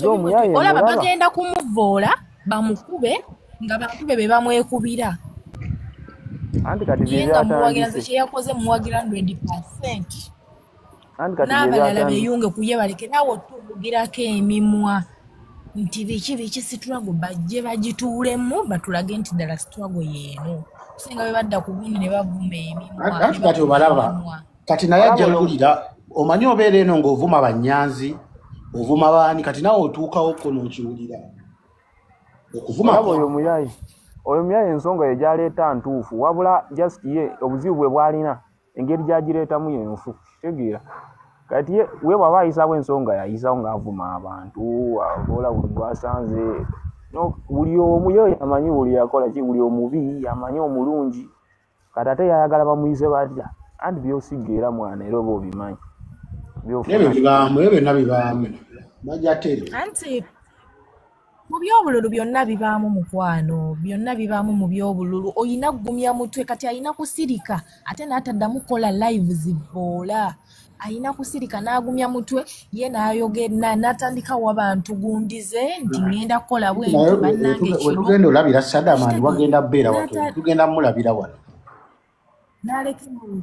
Olaba bagenda kumuvoola bamukube nga bakube be bamwekubira. Anti kati nga muwagira nze kye yakoze muwagira 100%. Anti kati n'abalala beeyunge ku ye baleke naawe otuvugirako emimwa nti biki biki struggle bajje bagituulemu batulage nti ddala struggle yeeno. Kusinga bwe badda ku gundi ne bavuma emimwa. Anti kati obalaba kati naye ajja kuwulira omanyi obeera eno ng'ovuma bannyanzi ovuma baani kati naawe otuukawo ko n'okiwulira. Okuvuma oyo muyayi. Oyo muyayi ensonga ye gy'aleeta ntuufu wabula just ye obuzibu bwe bw'alina engeri gy'agireetamu y'enfu kitegeera. Kati ye we bw'aba ayisaawo ensonga yayisawo ng'avuma abantu avoola buli gw'asanze no buli omu ye yamanyi buli yakola ki buli omubi yamanyi omulungi kati ate yayagala bamuyise batya anti by'osiga era mwana era oba obimanyi. Ebyo bibaamu ebyo byonna bibaamu bajja tere. Anti mu by'obululu byonna bibaamu mukwano byonna bibaamu mu by'obululu oyina kugumya mutwe kati ayina kusirika ate n'ataddamu kukola live zivoola ayina kusirika n'agumya mutwe ye n'ayogera n'atandika w'abantu gundize nti ngenda kukola bwe nti bannange kino. Wetugenda olabira Sadamani wagenda bbeera watono tugenda mulabira wano.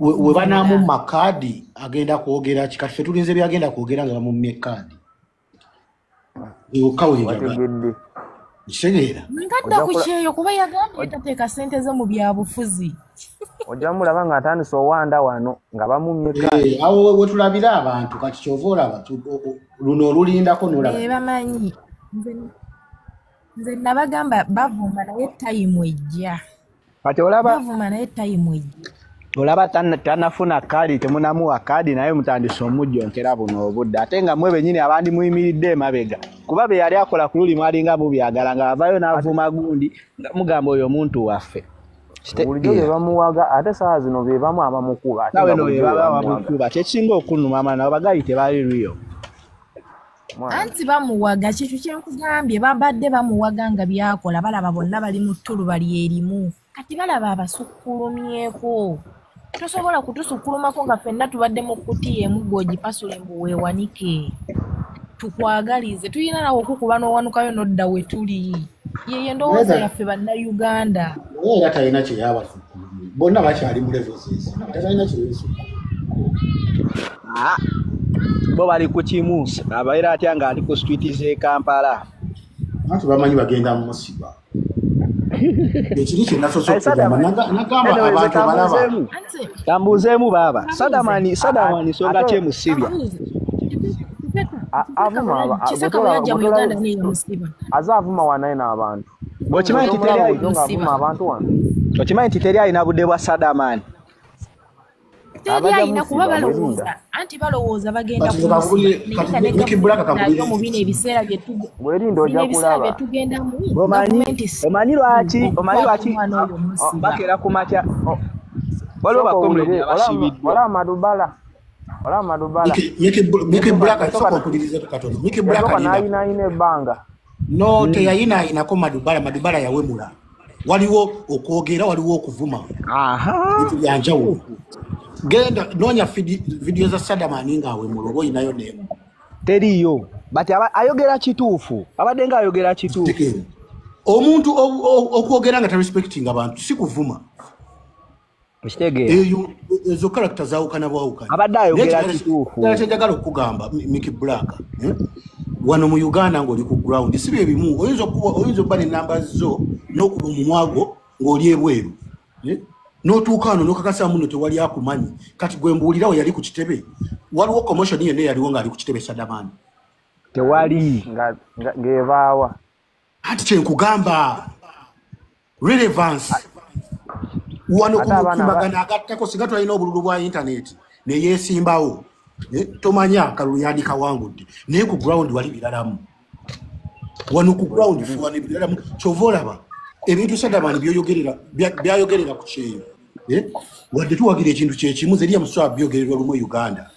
We banaamumma kaadi agenda kwogera ki kati ffe tulinze byagenda kwogera nga bamummye kaadi. Kitegeera. Ngadda ku kyeyo kuba yagambye tateeka ssente ze mu byabufuzi. Ojja mulaba ng'atandise owanda wano nga bamumye kaadi. Awo we tulabira abantu kati ky'ova olaba luno olulindako n'olaba. Bamanyi nze nabagamba bavuma naye tayimu ejja. Kati olaba bavuma naye tayimu ejja. Olaba tanafuna kaadi temunamuwa kaadi naye mutandise omujjonkera buno obudde ate nga mmwe bennyini abandi muyimiridde emabega kuba be yali akola ku luli mwalinga mubyagala nga avaayo n'avuma gundi nga mugamba oyo omuntu waffe. Bulijjo be bamuwaga ate ssaawa zino be bamu abamukuba. Ate bano be bamu abamukuba kyekisinga okunnuma amala nabo bagayi tebali lwiyo. Anti bamuwaga kikyo kye nkugambye babadde bamuwaga nga byakola balaba bonna bali mu ttuluba lyerimu kati balaba abasukkulumyeko. Tosobola kutusukkulumako nga ffenna tubadde mu kkutiya emu ggwe ogipasule mbu weewanike tukwagalize tulina nawe okukuba n'owanukayo n'odda we tuli. Yeyo endowooza yaffe bannayuganda. Naye era talina kye yabasukkulumye bonna bakyali mu levels ezo talina kye yeesukkulumye. Bo bali ku kimu abaera atya ng'ali ku street z'e Kampala. Anti bamanyi bagenda mu musiba. Ekiri kye nasoose okugamba nagamba abantu balaba. Tambuzeemu baaba Sadamani songa kye musibya. Avuma aze avuma wanaye n'abantu. Okimanyi nti teri alina budde bwa Sadamani. Teri alina kuba balowooza anti balowooza bagenda kumusiba mu bino ebiseera bye tugendamu. Omanyi lwaki bakeera ku makya waliwo bakomuledi abasibiddwa. Olaba Madubala olaba Madubala Mickey Black sooka ompulirizeeko katono. Mickey Black n'ayinaayina ebbanga. No teyayinaayinako Madubala Madubala yawemula. Waliwo okwogera waliwo okuvuma. Bintu bya njawulo. Genda noonya vidiyo za Sadamani ng'awemula oba oyinayo n'emu. Teriiyo. But ayogera kituufu. Abadde ng'ayogera kituufu. Omuntu okwogera nga tarespectinga abantu si kuvuma. Okitegeera. Eyo ezo character zaawukana bwawukana. Abadde ayogera kituufu. Kye njagala okugamba Mickey Black wano mu Uganda ng'oli ku ground si bye bimu oyinza okuba n'ennamba zo n'okuba omumwa gwo ng'oli ebweru n'otuuka wano n'okakasa muno tewali akumanyi kati gwe mbuulira we yali ku kitebe waliwo commotion yenna eyaliwo ng'ali ku kitebe Sadamani tewali ng'ebaawa. Anti kye nkugamba relevance wano ku mutimbagano agattako singa twalina obululu bwa internet ne yeesimbawo tomanya akalulu yandikawangudde naye ku ground wali biralamu wano ku ground wano biralamu kyova olaba ebintu Sadamani byayogerera ku kyeyo wadde tuwagira ekintu kyekimu zeriya musobola byogererwa lumu e Uganda.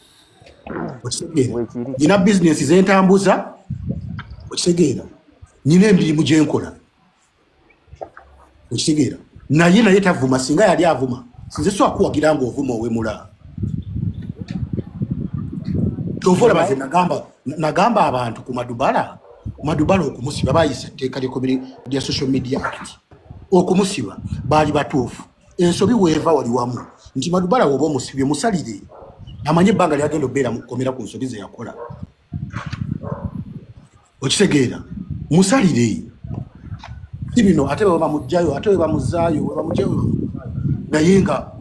Okitegeera nina bizinesi zentambuza okitegeera nina emirimu gyenkola okitegeera naye tavuma singa yali avuma sinze so akuwagira ng'ovuma owemula. Kyova olaba nze nagamba abantu ku Madubala Madubala okumusiba bayisa etteeka lya Social Media Act okumusiba baali batuufu. Ensobi weeva wali wamu nti Madubala woba omusibye musalire amanye ebbanga lyagenda okubeera mu kkomera ku nsobi ze yakola. Okitegeera, musalire si bino ate bwe bamuggyayo ate bwe bamuzaayo bwe bamuggyayo, naye nga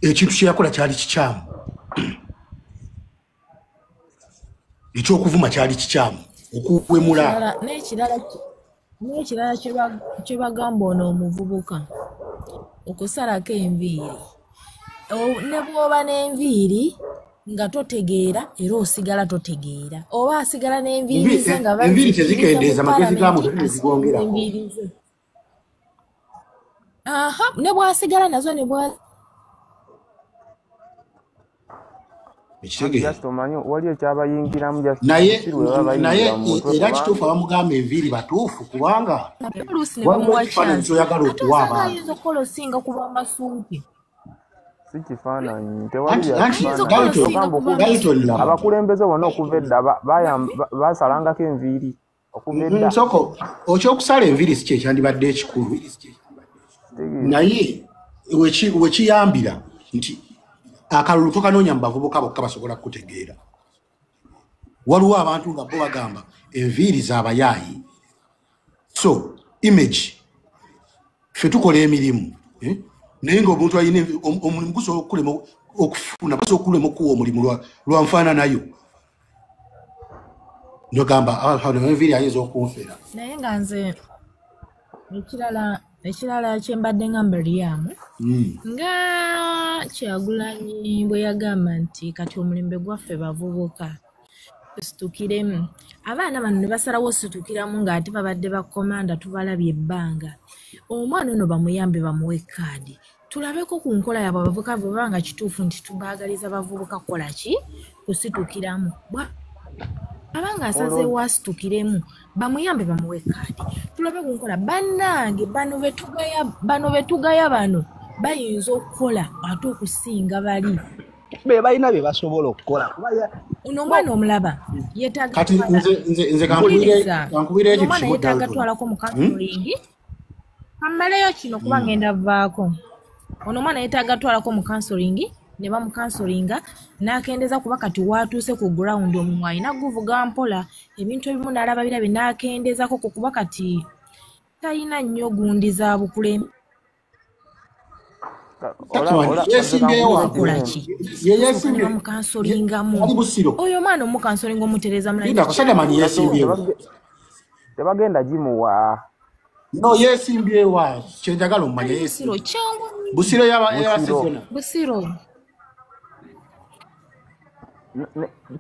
ekintu kye yakola kyali kikyamu, ekyokuvuma kyali kikyamu, okuwemula. N'ekirala kye bagamba ono omuvubuka okusalako enviiri, ne bw'oba n'enviiri nga totegeera era osigala totegeera, oba asigala n'enviiri ze nga enviiri tezikendeeza magezi ga muntu tezigongerako. Aha, ne bw'asigala nazo ne bwa naye era kituufu abamugamba enviiri batuufu kubanga waliwo ekifaananyi ky'oyagala okuwa abantu. Ayinza okukola osinga kuba amasuuti. Si kifaananyi, tewali abakulembeze bonna okuva edda basalangako enviiri okuva edda. Nsoko ekyokusala enviiri si kye kyandibadde ekikulu, naye wekiyambira nti akalulu tokanoonya mu bavubuka bokka basobola kukutegeera. Waliwo abantu nga bo bagamba enviiri z'abayaayi. So image, ffe tukola emirimu naye ng'omuntu alina omulimu gusobola okukulema okufuna, basobola okukulema okuwa omulimu lwa nfaananayo. Nogamba enviiri ayinza okunfera. Naye nga nze ekirala kye mbadde ngamba Liam, nga Kyagulanyi bwe yagamba nti kati omulembe gwaffe bavubuka tusitukiremu. Abaana bano ne basalawo ositukiramu ng'ate babadde bakomanda tubalabye ebbanga. Omwana ono bamuyambe bamuwe kaadi, tulabeko ku nkola yaabwe abavubuka bwe baba nga kituufu nti tubaagaliza bavubuka kukola ki? Kusitukiramu. Abanga asazeewo asitukiremu bamuyambe bamuwe kaadi, tulabe ku nkola. Bannange bano betugaya bano bayinza okukola ate okusinga bali be balina bye basobola okukola. Ono omwana omulaba yeetaaga kati nze kankubire ekyo omwana yeetaaga twalako mu counseling. Kammaleyo kino kuba ngenda vaako. Ono omwana yeetaaga twalako mu counseling ne bamukansolinga n'akendeza kuba kati waatuuse ku ground omumwa alina guvuga mpola ebintu ebimu n'alaba birabe n'akendezako ku kuba kati talina nnyo gundi za bukulembeze. Bamukansolingamu oyo omwana omukansolinga omutereeza mulala tebagenda gimuwa. No, yeesimbyewa kyenjagala omumanya Busiro kyangu Busiro yaba Busiro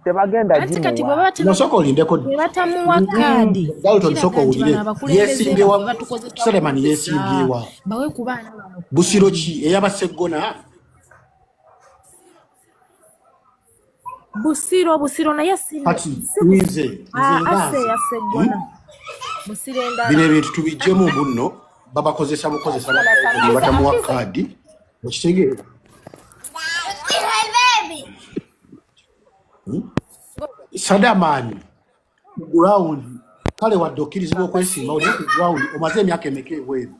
tebagenda gimuwa. Nosooka olindeko batamuwa kaadi. Dalton sooka owulire yeesimbyewa. Suleiman yeesimbyewa bawe ku baana bano. Busiro ki ey'abaseggona? Busiro naye kati nze yaseggona. Busiro endala bino ebintu tubiggyemu bunno babakozesa bukozesa batamuwa kaadi okitegeera. Sadamani ku ground kale wadde okkirizibwa okwesimba oli ku ground omaze emyaka emeka ebweru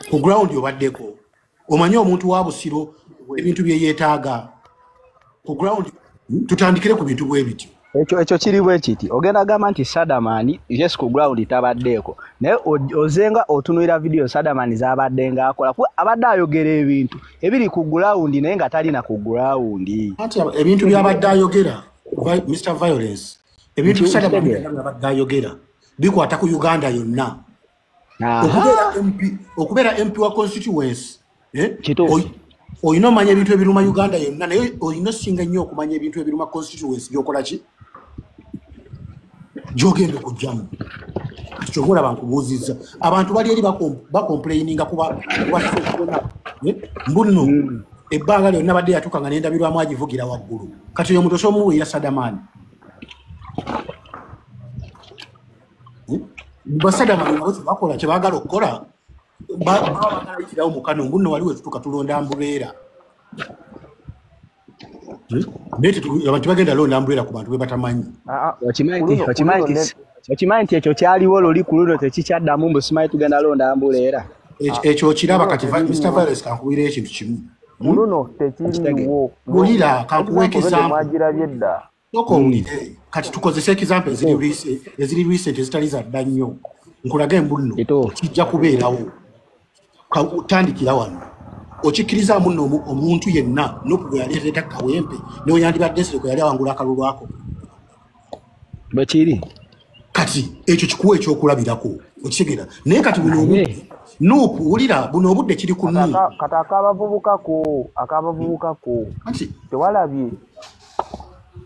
ku ground obaddeko omanye omuntu wa Busiro ebintu bye yeetaaga ku ground. Tutandikire ku bintu bwe bityo. Ekyo kiri bwe kiti ogenda gamba nti Sadamani yes ku ground tabaddeeko, naye ozenga otunuulira video Sadamani z'abadde ng'akola kuba abadde ayogera ebintu ebiri ku ground naye nga talina ku ground. Anti ebintu by'abadde ayogera Mr Violence, ebintu Sadamani by'abadde ayogera bikwata ku Uganda yonna. Okubeera MP wa constituency olina omanya ebintu ebiruma Uganda yonna, naye olina osinga nnyo okumanya ebintu ebiruma constituency gy'okola ki gy'ogenda okugyamu. Kyova olaba nkubuuzizza abantu bali eri bakomplaininga kuba mbu nno ebbanga lyonna badde yatuuka nga n'endabirwamu agivugira waggulu. Kati oyo omuntu osobola omuwulira Sadamani? Basadamani nabo kyebakola kye baagala okukola baagala yitirawo mu kano mbu nno waliwo etutuuka tulonda mbubeera. Naye abantu bagenda londa umbrella ku bantu be batamanyi. Okimanyi nti ekyo kyaliwo luli ku luno tekikyaddamu mbu simanyi tugenda londa umbrella. Ekyo kiraba kati Mr. Virus kankuwira ekintu kimu. Luno tekiriwo. Wulira kankuwa example. Sooka owulire kati tukozese example eziri recent ezitali za dda nnyo. Nkulage embu nno kijja kubeerawo. Tandikira wano. Okikkiriza munno omuntu yenna n'oku gwe yaleeta Kawempe ne yandibadde Nsereko yali awangula akalulu ako. Bwe kiri. Kati ekyo kikuwa ekyokulabirako okitegeera. Naye kati buno obudde Nuupu wulira buno obudde kiri ku Nuupu. Kati akabavubukako tewalabye.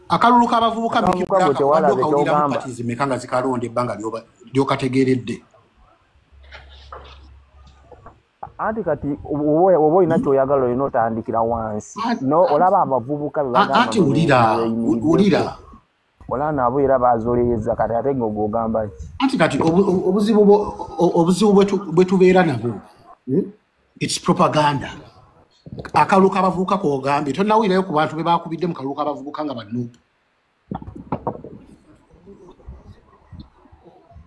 Akalulu k'abavubuka kawuliramu kati zimeka nga zikalonda ebbanga lyokategeeredde. Anti kati oba olina ky'oyagala olina otandikira wansi. No olaba abavubuka be bagamba. Anti wulira. Olaba nabo era bazoleeza kati ate ng'ogamba ki? Anti kati obuzibu bwe tubeera nabwo it's propaganda. Akalulu k'abavubuka k'ogambye tonnawulirayo ku bantu be baakubidde mu kalulu k'abavubuka nga ba Nuupu.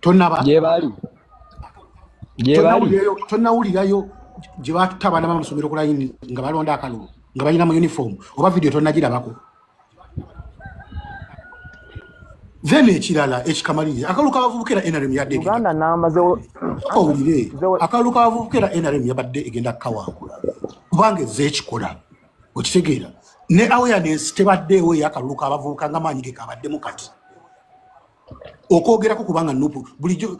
Tonnaba. Gye bali. Tonnawulirayo gye baatutta abaana b'amasomero ku layini nga balonda akalulu nga balina mu uniform oba vidiyo tonnagirabako. Then ekirala ekikamaliriza akalulu k'abavubuka era NRM yadde Uganda namba owulire akalulu k'abavubuka era NRM yabadde egenda kukawangula kubanga ezze ekikola okitegeera ne awareness tebaddeewo ey'akalulu k'abavubuka nga maanyi ge kabaddemu kati okwogerako kubanga Nuupu bulijjo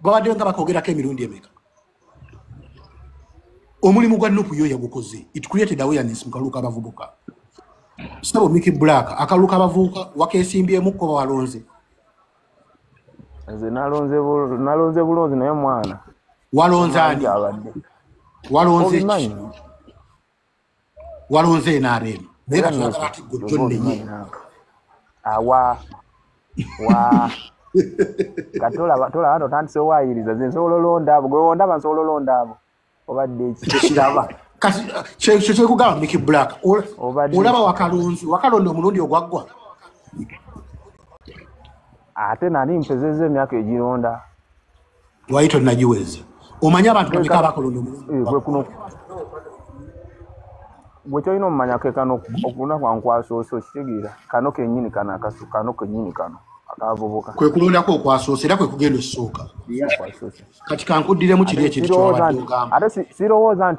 babadde nga bakogerako emirundi emeka. Omulimu gwa Nuupu yo yagukoze, it created awareness mu kalulu k'abavubuka. Sabo Mickey Black akalulu k'abavubuka wakeesimbyemuko oba walonze? Nze nalonze bulonzi naye mwana. Walonze ani? Walonze ki? Walonze NRM. Naye kati oyagala ati gwe ojjonnenye. Awa wa kati tolaba otandise owaayiriza nze nsobola olonda abo gwe wondaba nsobola olonda abo obadde eki tekiraba. Kati kyekyo kyekugamba Mickey Black olaba wakalonzi wakalonda omulundi ogwaggwa ate nali mpezezza emyaka egironda. Lwaki tonnagiweza? Omanyi abantu bameka abakalonda omulundi? Gwe kyolina omumanya ke kano okunaku kwankwasoose okitegeera kano kennyini kano akasu kano kennyini kano akavubuka kwe kulondako okwasoose era kwe kugenda osooka. Kati kankuddiremu kiri ekintu ky'obadde ogamba. Ate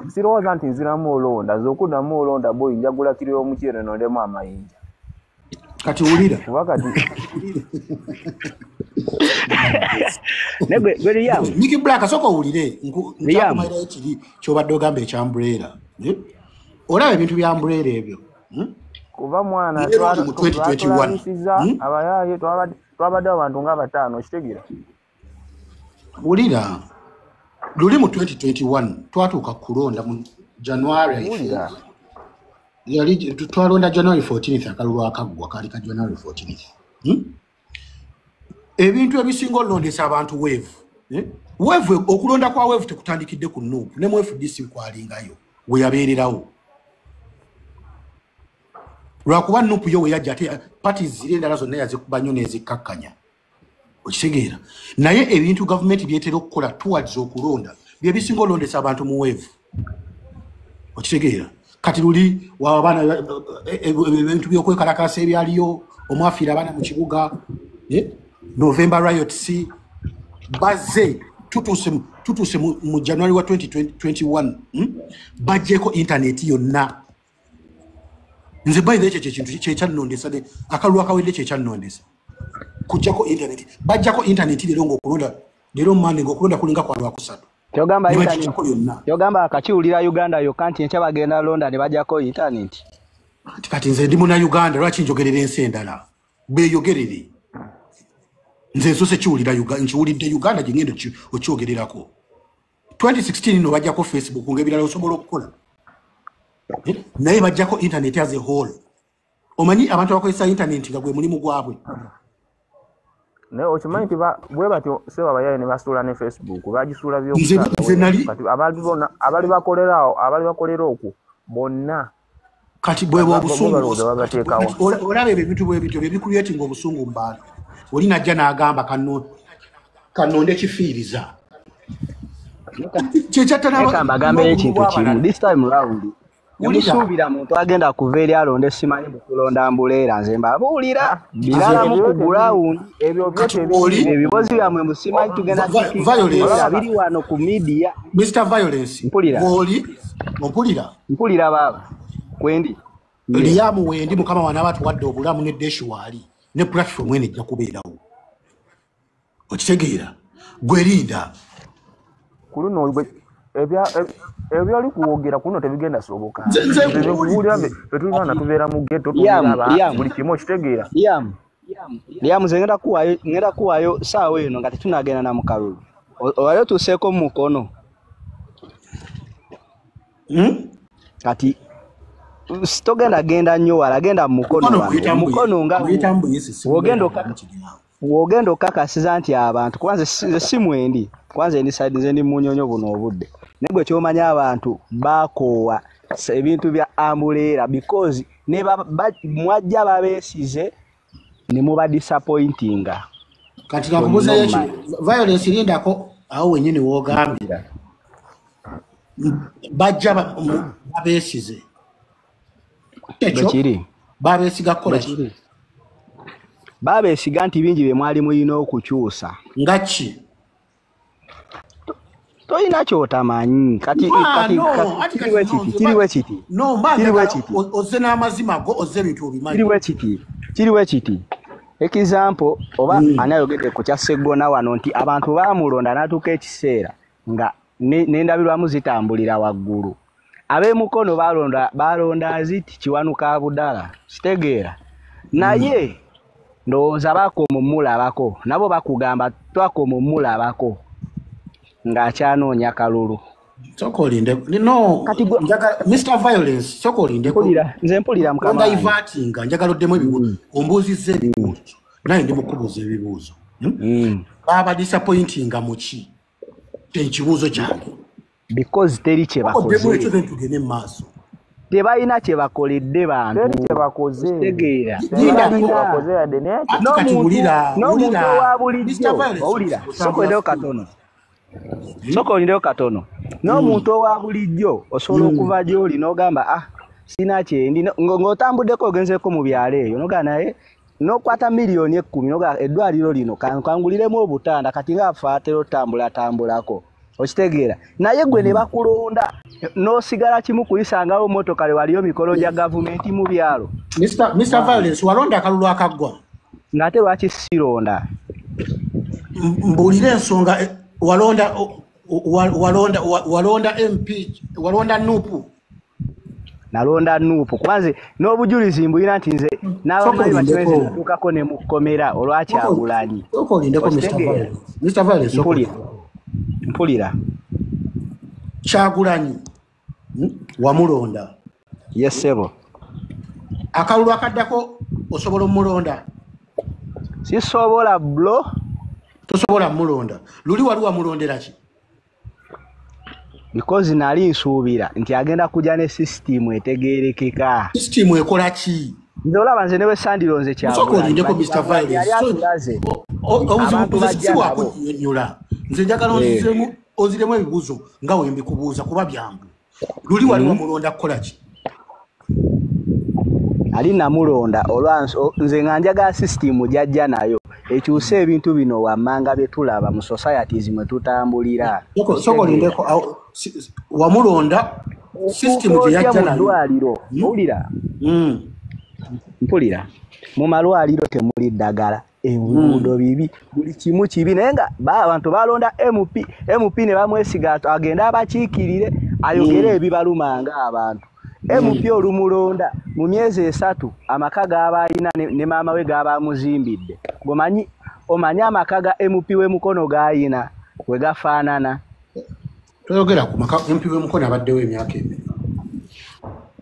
sirowooza nti nziramu olonda nze okuddamu olonda boyi njagula kiro y'omuceere nondemu amayinja. Kati wulira. Kuba kati Mickey Black sooka owulire nkyakumalirayo kiri ky'obadde ogamba ekya umbrella. Olaba ebintu bya umbrella ebyo. Kuba mwana twalabisiza abayaaye twabadde abantu nga bataano okitegeera. Wulira luli mu 2021 twatuuka kulonda mu January. Yali twalonda January 14th akalulu akaggwa kaali ka January 14th. Ebintu ebisinga olondesa abantu wave. Wave okulonda kwa wave tekutandikidde ku Nuupu ne mu FDC kwalingayo we yabeererawo. Lwakuba Nuupu yo we yajja ate parties ziri endala zonna yazikuba nnyo n'ezikkakkanya. Okitegeera. Naye ebintu gavumenti byetera okukola towards okulonda bye bisinga olondesa abantu mu wave. Okitegeera. Kati luli abaana ebintu by'okwekalakaasa ebyaliyo omwafiira abaana mu kibuga November riots bazze tutuuse mu January wa 2021 baggyeko internet yonna. Nze by the way ekyo ekintu kyekyannondesa akalulu akawedde kyekyannondesa kuggyako internet. Baggyako internet leero ng'okulonda leero Monday ng'okulonda kulinga kwa Lwakusatu. Kyogamba akakiwulira Uganda yokka nti enkya bagenda londa ne baggyako internet. Kati nze ndi munnauganda lwaki njogerera ensi endala? Beeyogerere. Nze nsoose kiwulira nkiwulidde Uganda gye ngenda okyogererako. 2016 no bajjako Facebook ng'ebirala osobola okukola. Naye bajjako internet as a whole. Omanyi abantu abakozesa internet nga gwe mulimu gwabwe. Naye okimanyi nti bwe batyo sebo abayaaye ne basuula ne Facebook bagisuula byokka. Kati abali bonna abali bakolera okwo bonna Kati bwe obusungu olaba ebyo ebintu bwe bityo bye bicreatinga obusungu mu bantu. Oli najja n'agamba kanonde kifiiriza. Kyekyatta mbagambe ekintu kimu this time round. Musuubira muntu agenda kuva eri alonde simanyi bukulonda mbuleera nze mbabuulira birala mu ku ground ebyo ebibozi byammwe musimanyi tugenda biri wano ku media. Mr. Violence mpulira oli mpulira mpulira baba kwendi liyamu wendi mukama wana watu wadde obulamu ne deshuwali ne platform ene ejja kubeerawo okitegeera gwerinda kuluno ebyo ali kuwogera kuno tebigenda soboka betulina tubeera mu ghetto tulaba buli kimu okitegeera. Liamu nze ngenda kuwayo saawa eno nga tetunagenda na mukalulu wali otuuseeko mu mukono kati togenda genda nnyo wala genda mu mukono wano mukono nga wogenda okakasiza nti abantu kuba nze si mwendi kwanza ndi side nze ndi munyonyo buno obudde naye gwe kyomanya abantu bakoowa ebintu bya ambuleera because ne mwajja babeesize ne muba disappointinga. Kati nakubuuza ekyo Violence lindako awo wennyini w'ogambira bajja babeesize ekyo babeesiga kukola ki? Babeesiga nti bingi bye mwali mulina okukyusa. Nga ki? Toyina kyotamanyi kati kiriwe kiti no ozze n'amazima go ozze ebintu obimanyi kiriwe kiti example oba ani ayogedde ku kya Sseggona wano nti abantu baamulonda n'atuuka ekiseera nga n'endabirwamu zitambulira waggulu. Ab'emukono balonda ziti Kiwanuka Abudala kitegeera naye ndowooza bakoma omulabako nabo bakugamba twakoma omulabako ng'akyanoonya kalulu. Sooka olinde no Mr. Violence sooka olindeko. Nze mpulira mukama wange. Ndivatinga njagala oddemu ebibuuzo ombuuzizza ebibuuzo naye ndi mukubuuza ebibuuzo. Baba disappointinga mu ki? Ekibuuzo kyange. Because teri kye bakoze. Oddemu ekyo then tugende mu maaso. Tebalina kye bakoledde bantu. Teri kye bakoze. Kitegeera. N'omuntu owa bulijjo owulira sooka olindeyo katono. Sooka olindeyo katono. N'omuntu owa bulijjo osobola okuva gy'oli n'ogamba sina kyendi ng'otambuddeko ogenzeeko mu byalo eyo n'ogamba naye n'okwata miliyoni 10 n'ogamba eddwaliro lino kanguliremu obutanda kati ng'afe atera otambulatambulako okitegeera naye gwe ne bakulonda n'osigala kimu kuyisangawo mmotoka lwe waliyo mikolo gya gavumenti mu byalo. Mr. Violence walonda akalulu akaggwa ng'ate lwaki sironda? Mbuulire ensonga walonda walonda MP walonda NUP. Nalonda NUP kubanze n'obujulizi mbulina nti nze n'abamanyi bakimenze natuukako ne mukkomera olwakyagulanyi. Sooka olindeko Mr. Violence. Mr. Violence mpulira Kyagulanyi wamulonda. Yes sebo. Akalulu akaddako osobola omulonda? Sisobola bro. Tosobola mulonda. Luli wali wamulondera ki? Because nali nsuubira nti agenda kujja ne system etegeerekeka. System ekola ki? Nze olaba nze ne bwe sandironze Kyagulanyi. Sooka olindeko Mr. Violence. Obuzibu si bwakunnyonnyola. Nze njagala onziremu ebibuuzo nga we mbikubuuza kuba byangu. Luli wali wamulonda kukola ki? Ali namulonda olwa nze nga njagala system gy'ajja nayo ekyuse ebintu bino wammanga bye tulaba mu societies mwe tutambulira. Sooka olindeko wamulonda system gye yajja nayo. Ddwaliro mpulira. Mpulira mu malwaliro temuli ddagala enguudo bibi buli kimu kibi naye nga abantu balonda MP ne bamwesiga agenda abakiikirire ayogere ebibalumanga abantu. MP olumulonda mu myezi 3 amaka g'abalina ne maama we g'abamuzimbidde. Omanyi amaka ga MP w'emukono g'ayina we gafaanana. Toyogera ku maka MP w'emukono abaddewo emyaka ebiri.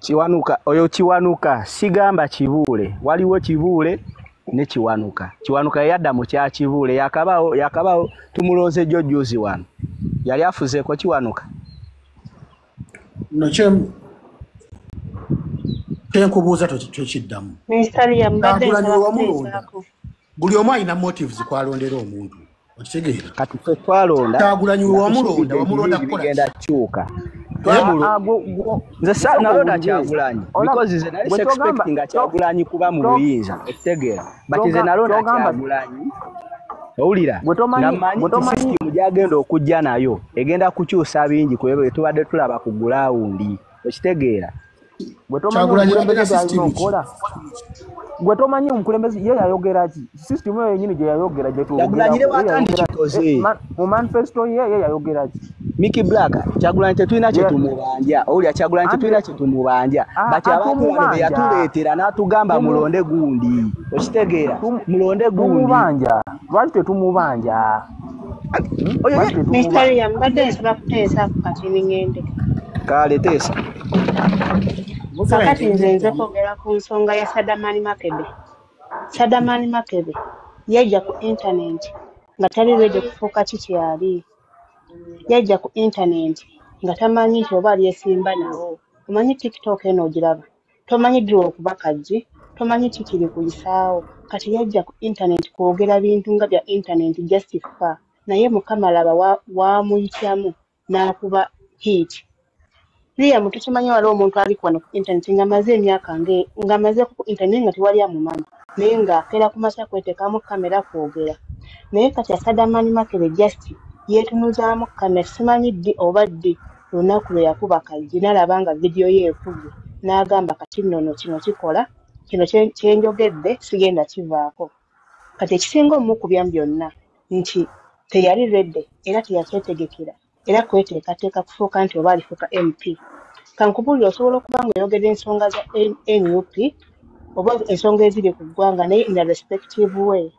Kiwanuka oyo Kiwanuka sigamba Kibuule waliwo Kibuule ne Kiwanuka. Kiwanuka yadda mu kya Kibuule yakabaawo tumulonze jjo juzi wano yali afuzeeko Kiwanuka. No Kyenkubuuza tokiddamu. Kyagulanyi we wamulonda, buli omu alina motives kwalondera omuntu, okitegeera? Kati ffe twalonda Kyagulanyi we wamulonda, wamulonda kukola bigenda kyuka. Nze nalonda Kyagulanyi because nze nali expecting nga Kyagulanyi kuba mu buyinza, okitegeera? But nze nalonda Kyagulanyi, owulira, nga mmanyi nti system gy'agenda okujja nayo egenda kukyusa bingi ku ebyo bye tubadde tulaba ku gulawundi, okitegeera? Gwe tomanyi omukulembeze ye yayogera ki? System eyo yennyini gye yayogera gye Kyagulanyi ne bw'atandikikoze mu manifesto ye ye yayogera ki? Mickey Black, Kyagulanyi tetulina kye tumubanja, owulira? Kyagulanyi tetulina kye tumubanja, but abantu bano be yatuleetera n'atugamba mulonde gundi, okitegeera? Mulonde gundi. Tumubanja lwaki tetumubanja? Mr. Liam, mbadde nsaba kuteesaako kati ngende. Kale teesa. Kakati nze kwogera ku nsonga ya Sadamani Makebe. Sadamani Makebe yajja ku internet nga tali ready kufuuka ki kyali. Yajja ku internet nga tamanyi nti oba alyesimba nawo. Omanyi TikTok eno ogiraba, tomanyi ddi okuba kajji, tomanyi ki kiri kuyisaawo. Kati yajja ku internet kwogera bintu nga bya internet just fa, naye Mukama laba wamuyityamu n'akuba hit. Liam, tukimanyi waliwo omuntu ali wano ku internet ng'amaze emyaka ng'amazeeko ku internet nga tewali amumanyi, naye ng'akeera ku makya kweteekamu kamera kwogera. Naye kati Sadamani Makebe just yeetunuzaamu kamera, simanyi ddi oba ddi lunaku lwe yakuba kajji n'alaba nga vidiyo ye ekubye, n'agamba kati nno kino kikola, kino kye njogedde sigenda kivaako. Kati ekisinga omukubya mu byonna nti teyali ready era teyakyetegekera era kweteekateeka kufuuka nti oba alifuuka MP. Kankubuulire, osobola okuba ng'oyogera ensonga za NUP oba ensonga eziri ku ggwanga naye in a respective way.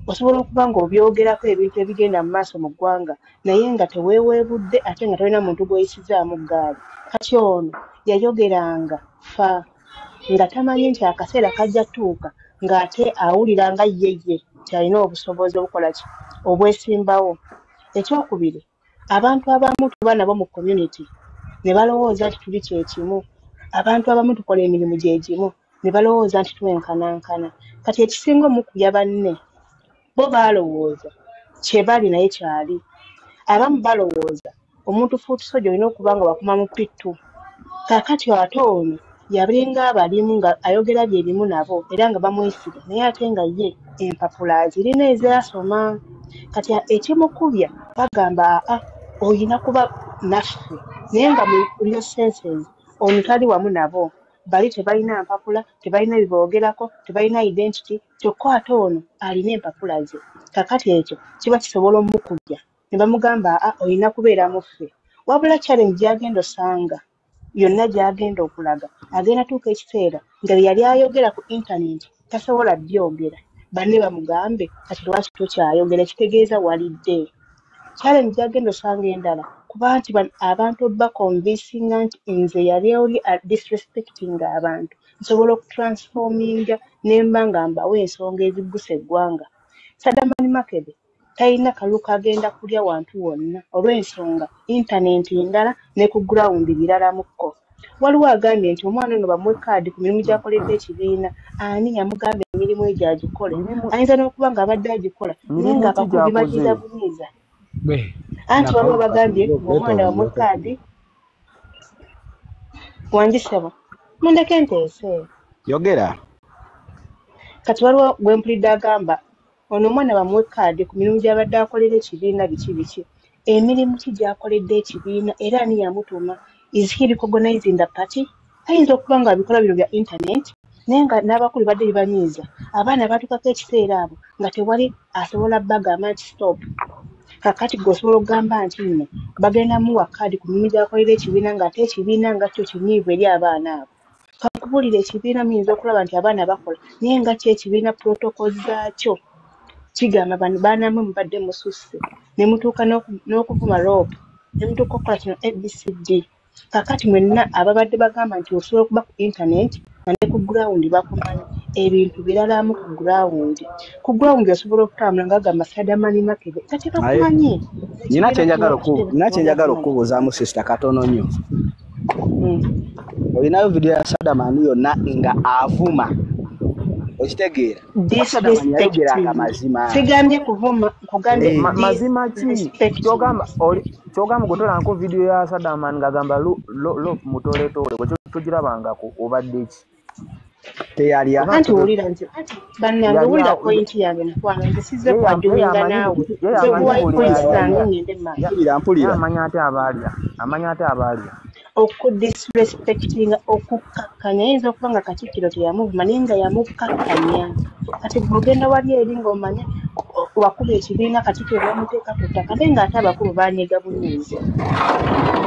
Osobola okuba ng'obyogerako ebintu ebigenda mu maaso mu ggwanga naye nga teweeweebudde ate nga tolina muntu gw'oyisizaamu ggaali. Kati ono yayogeranga fa nga tamanyi nti akaseera kajja tuuka ng'ate awulira nga ye ye nti alina obusobozi obukola ki, obwesimbawo. Ekyokubiri, abantu abamu tuba nabo mu community ne balowooza nti tuli kye kimu. Abantu abamu tukola emirimu gye gimu ne balowooza nti twenkanankana. Kati ekisinga omukubya banne, bo balowooza kye bali naye kyali. Abamu balowooza omuntu foot soldier olina okuba nga wakoma mu P2. Kaakati ate ono yalinga abalimu nga ayogera bye bimu nabo era nga bamwesiga, naye ate nga ye empapula azirina ezaasoma. Kati ekimukubya bagamba aa oyina kuba naffe, naye nga mu real senses ono tali wamu nabo. Bali tebalina mpapula, tebalina biboogerako, tebalina identity, kyokka ate ono alina empapula ze. Kakati ekyo kiba kisobola omukubya ne bamugamba aa olina kubeera mu ffe. Wabula challenge gy'agenda osanga yonna gy'agenda okulaga, agenda tuuka ekiseera nga bye yali ayogera ku internet tasobola byogera, banne bamugambe kati lwaki tokyayogera, kitegeeza walidde. Challenge gy'agenda osanga endala kuba nti abantu baconvincinga nti nze yali oli disrespecting abantu, nsobola okutransforminga ne mba nga mbawa ensonga eziggusa eggwanga. Sadamani Makebe talina kalulu kagenda kulya wantu wonna olw'ensonga internet ndala ne ku ground biralamukko. Waliwo agambye nti omwana ono bamuwe kaadi ku mirimu gy'akoledde ekibiina. Ani yamugamba emirimu egyo agikole? Ayinza n'okuba ng'abadde agikola naye ng'abakulu bibanyiiza bunyiiza. Anti waliwo bagambye omwana bamuwe kaadi. Wangisaba mundeke nteese. Yogera. Kati waliwo gwe mpulidde agamba ono omwana bamuwe kaadi ku mirimu gy'abadde akolera ekibiina biki biki. Emirimu ki gy'akoledde ekibiina era ani yamutuma? Is he recognizing the party? Ayinza okuba nga abikola bino bya internet naye nga n'abakulu badde bibanyiiza. Abaana batuukako ekiseera abo nga tewali asobola bagamba nti stop. Kakati gwe osobola okugamba nti nno bagenda muwa kaadi ku mirimu gy'akolera ekibiina ng'ate ekibiina nga kyo kinyiivu eri abaana abo. Kankubuulire, ekibiina muyinza okulaba nti abaana bakola naye nga kyo ekibiina protocols zaakyo kigamba bano baana mmwe mubadde mususse ne mutuuka n'okuvuma rope ne mutuuka okukola kino ABCD. Kakati mwenna ababadde bagamba nti osobola okuba ku internet nga ne ku ground bakumanyi, ebintu biralamu ku ground. Ku ground osobola okutambula nga gamba Sadamani Makebe nga tebakumanyi. Nina kye njagala okubuuzaamu sister katono nnyo. Olinayo video ya Sadaman yonna nga avuma. Okitegeera. Sadaman yayogeranga mazima. Sigambye kuvuma, nkugambye mazima ki? Kyogamba gotolanko video ya Sadaman ngagamba lo mutoletole bwe togirabangako obadde ki? Teyalya. Anti wulira nti bannange wulira point yange mukwano nze sizze kwajulinga naawe. Nze kuwa point zange ngende maaso. Mpulira. Amanya ate abaalya. Okudisrespectinga, okukkakkanya ayinza okuba nga Katikkiro teyamuvuma naye nga yamukkakkanya. Kati bw'ogenda wali eri ng'omanya wakuba ekibiina Katikkiro n'omuteeka ku ttaka naye ng'ate abakulu baanyiga bunyiizi.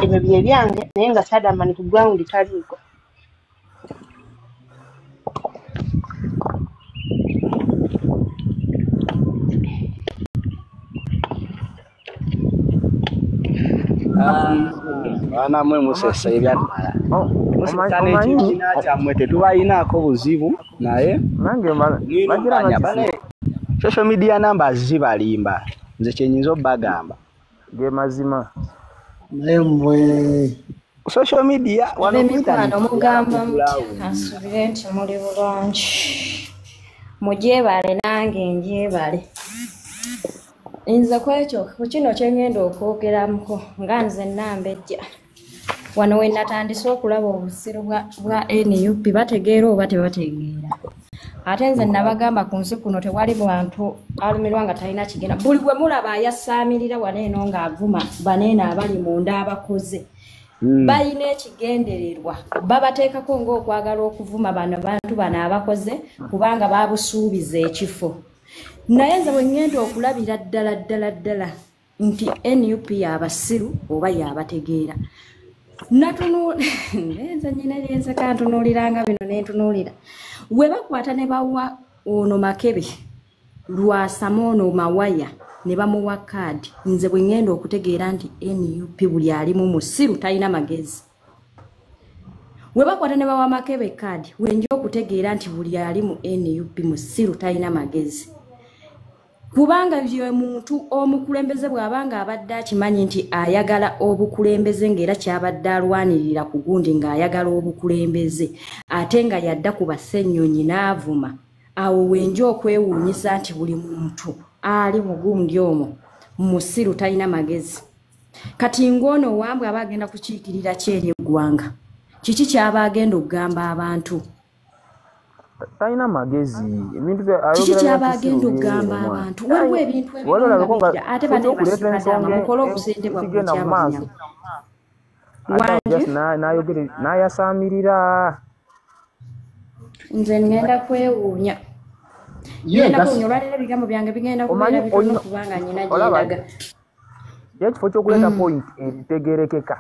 Ebyo bye byange naye nga Sadaman ku ground taliiko. Baana mmwe musesa ebyaddala. Musesa n'ekibiina kyammwe tetubalinaako buzibu naye nange bagira social media numbers zibalimba. Nze kye nnyinza obbagamba. Ge mazima. Naye mmwe social media wano ku internet mugamba mutya nsuubire nti muli bulungi. Mugyebale nange ngyebale. Nze ku ekyo ku kino kye ngenda okwogeramuko nga nze Nambejja. Wano we natandise okulaba obusiru bwa NUP bategeera oba tebategeera. Ate nze nabagamba ku nsi kuno tewali bantu alumirwa nga talina kigenda. Buli gwe mulaba ayasaamirira wano eno ng'avuma baneeno abali munda abakoze. Balina ekigendererwa babateekako ng'okwagala okuvuma bano bantu bano abakoze kubanga babusuubiza ekifo. Naye nze bwe ngenda okulabira ddala ddala ddala nti NUP y'abasiru oba y'abategeera. Nze nnyina lyenseka ntunuuliranga bino ne ntunuulira. We bakwata ne bawa ono Makebe Lwasama ono Mawaya ne bamuwa kaadi. Nze bwe ngenda okutegeera nti NUP buli alimu musiru talina magezi. We bakwata ne bawa Makebe kaadi wenja okutegeera nti buli ali mu NUP musiru talina magezi. Kubanga bye muntu omukulembeze bw'abanga abadde akimanyi nti ayagala obukulembeze ng'era kyabadde alwanirira ku gundi ng'ayagala obukulembeze ate nga yadda ku Bassennyonyi n'avuma, awo wenja okwewuunyisa nti buli muntu ali mu gundi omwo musiru talina magezi. Kati ng'ono owambwe aba agenda kukiikirira ki eri eggwanga? Kiki ky'aba agenda okugamba abantu? Talina magezi. Ebintu kiki ky'aba agenda okugamba abantu? Waliwo ebintu ebirungi ate banne mukole obusente bwammwe kyabazinyama. Wangi? N'ayasaamirira. Nze ngenda kwewuunya. Ngenda kwewuunya olwaleero ebigambo byange bigenda kubeera bitono kubanga nnyina gye ndaga. Ye ekifo ky'okuleeta point eritegeerekeka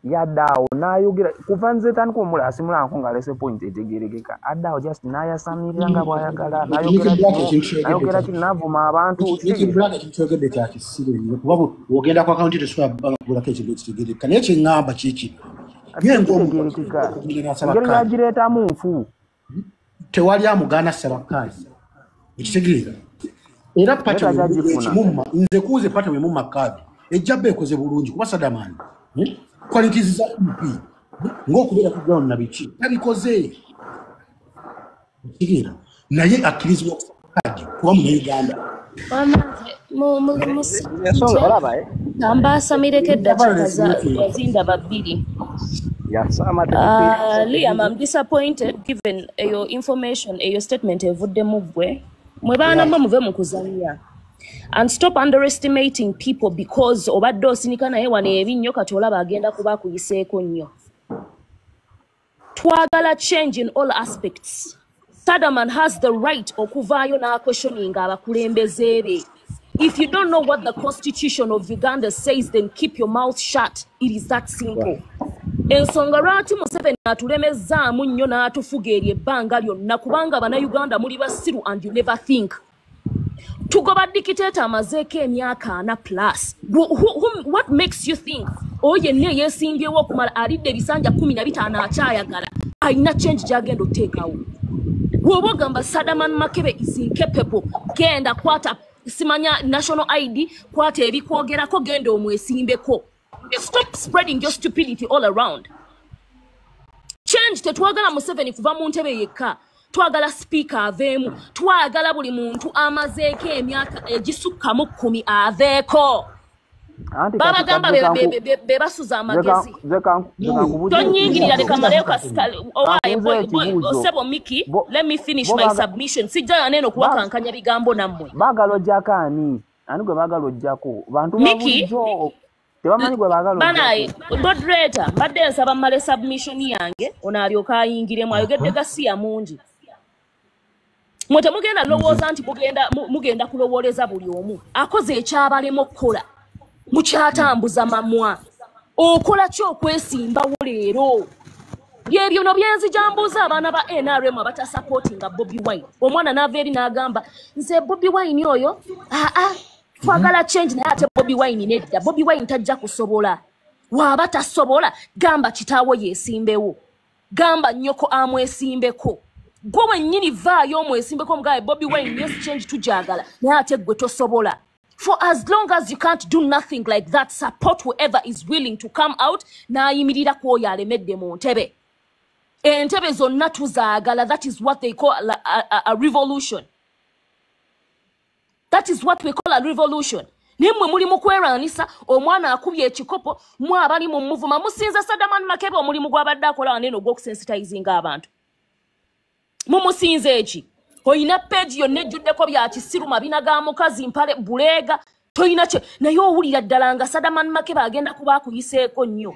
yadde awo n'ayogera kuva nze tandika omulala asimulanko ng'alese point etegeerekeka adde awo just n'ayasamirira nga bw'ayagala n'ayogera kino n'avuma abantu. Black ekintu ky'oyogedde kya kisiru nnyo kuba bw'ogenda ku akawunti tosobola kugulako ekintu ekitegeerekeka naye kye ŋŋamba kiki ye ng'omuntu engeri yagireetamu nfu tewali amugaana ssaba kaadi ekitegeera era pati ekimumma nze kuuze pati wemumma kaadi ejja bba ekoze bulungi kuba Sadaman qualities za MP ng'okubeera ku ground na biki tabikoze ekitegeera naye akkirizibwa okusaba kaadi kuba Munnayuganda. Mbaasamireko eddakiika zindaba bbiri. Liam, I'm disappointed given your information, your statement evuddemu ggwe. Mwe baana mmwe muve mu kuzannya. And stop underestimating people because obadde osinika naye wano ebinnyo kati olaba agenda kuba akuyiseeko nnyo. Twagala change in all aspects. Sadaman has the right okuvaayo n'aquestioninga abakulembeze be. If you don't know what the constitution of Uganda says, then keep your mouth shut. It is that simple. Ensonga lwaki Museveni atulemezzaamu nnyo n'atufuga eryo ebbanga lyonna kubanga bannayuganda muli basiru and you never think. Tugoba dictator amazeeko emyaka 4 plus. What makes you think oyo yenna yeesimbyewo okumala alidde ebisanja 15 akyayagala alina change gy'agenda oteekawo? Bw'oba ogamba Sadaman Makebe is incapable, genda kwata simanya national ID, kwata ebikwogerako genda omwesimbeko. Stop spreading your stupidity all around. Change tetwagala Museveni kuva mu ntebe yekka, twagala speaker aveemu, twagala buli muntu amazeeko emyaka egisukka mu 10 aveeko. Babagamba be basuza amagezi. Tonyingirira leka maleyo osebo Miki, let me finish my submission. Sijja neno kuwakankanya bigambo nammwe. Baagala ojjako ani? Ani gwe baagala ojjako? Bantu babulijjo tebamanyi gwe baagala ojjako. Banaye, moderator, mbadde nsaba mmale submission yange, ono alyoke ayingiremu, ayogedde gasiya mungi. Mwe temugenda lowooza nti mugenda kulowooleza buli omu. Akoze ekyabalema okukola. Mukyatambuza mamwa. Okola ki okwesimbawo leero? Byebyo no byenzija mbuuza abaana ba NRM abatasupportinga Bobi Wine. Omwana n'ava eri n'agamba nze Bobi Wine oyo twagala change naye ate Bobi Wine nedda. Bobi Wine tajja kusobola. Waba tasobola gamba kitaawo yeesimbewo, gamba nnyoko amwesimbeko. Gwe wennyini vaayo omwesimbeko omugambe Bobi Wine yes change tujagala naye ate gwe tosobola. For as long as you can't do nothing like that, support whoever is willing to come out n'ayimirira ku oyo alemedde mu ntebe. Entebe zonna tuzaagala. That is what they call a revolution. That is what we call a revolution. Nimwe muli mu kwerwanisa, omwana akubye ekikopo, mwe abali mu muvuma, musinze Sadaman Makebe omulimu gw'abadde akola wano eno ogw'okusensitizinga abantu. Mumusinze eki? Oyina page yonna ejjuddeko bya kisiru, mabina ga mukazi, mpale, buleega, toyina kye. Naye owulira ddala nga Sadaman Makebe agenda kuba akuyiseeko nnyo.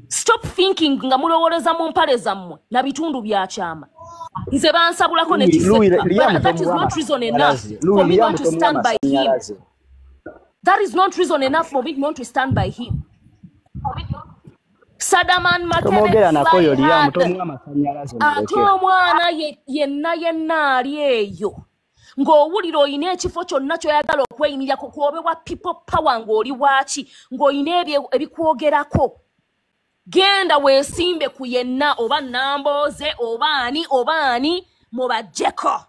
Stop thinking nga mulowooleza mu mpale zammwe na bitundu bya kyama. Nze bansabulako ne kiseka. That is not reason enough for me not to stand by him. That is not reason enough for me not to stand by him. Sadaman Makebe ate omwana yenna yenna ali eyo ng'owulira oyina ekifo kyonna ky'oyagala okweyimirirako kwobe wa people power ng'oli waaki ng'olina ebikwogerako, genda weesimbe ku yenna oba Nambooze oba ani oba ani mubajjeko.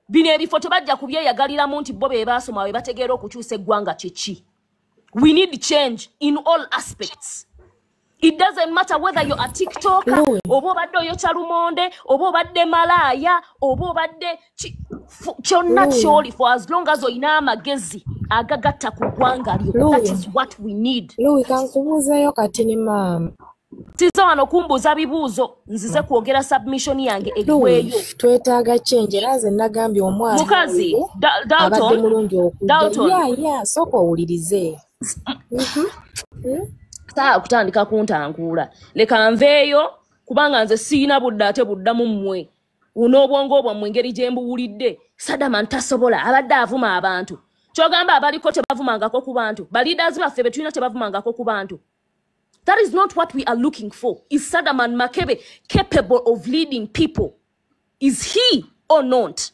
Bino ebifo tebajja kubyeyagaliramu nti bo be baasoma be bategeera okukyusa eggwanga kiki. We need change in all aspects. It doesn't matter whether you're a TikToker, oba obadde oyokya lumonde, oba obadde malaaya, oba obadde kyonna ky'oli, for as long as oyina amagezi agagatta ku ggwanga lyo. That is what we need. Louis, kankubuuzeeyo kati ne maama. Size wano kumbuuza bibuuzo, nzize kwogera submission yange eggweyo. Twetaaga change era nze nagambye omwana mukazi abadde mulungi okujja. Ya, sooka owulirize. Saa kutandika kuntankuula. Leka nveeyo kubanga nze siyina budde ate buddamu mmwe. N'obwongo bwammwe engeri gye mbuwulidde. Sadaman tasobola, abadde avuma abantu. Ky'ogamba abaliko tebavumangako ku bantu. Ba leaders baffe be tulina tebavumangako ku bantu. That is not what we are looking for. Is Sadaman Makebe capable of leading people? Is he or not?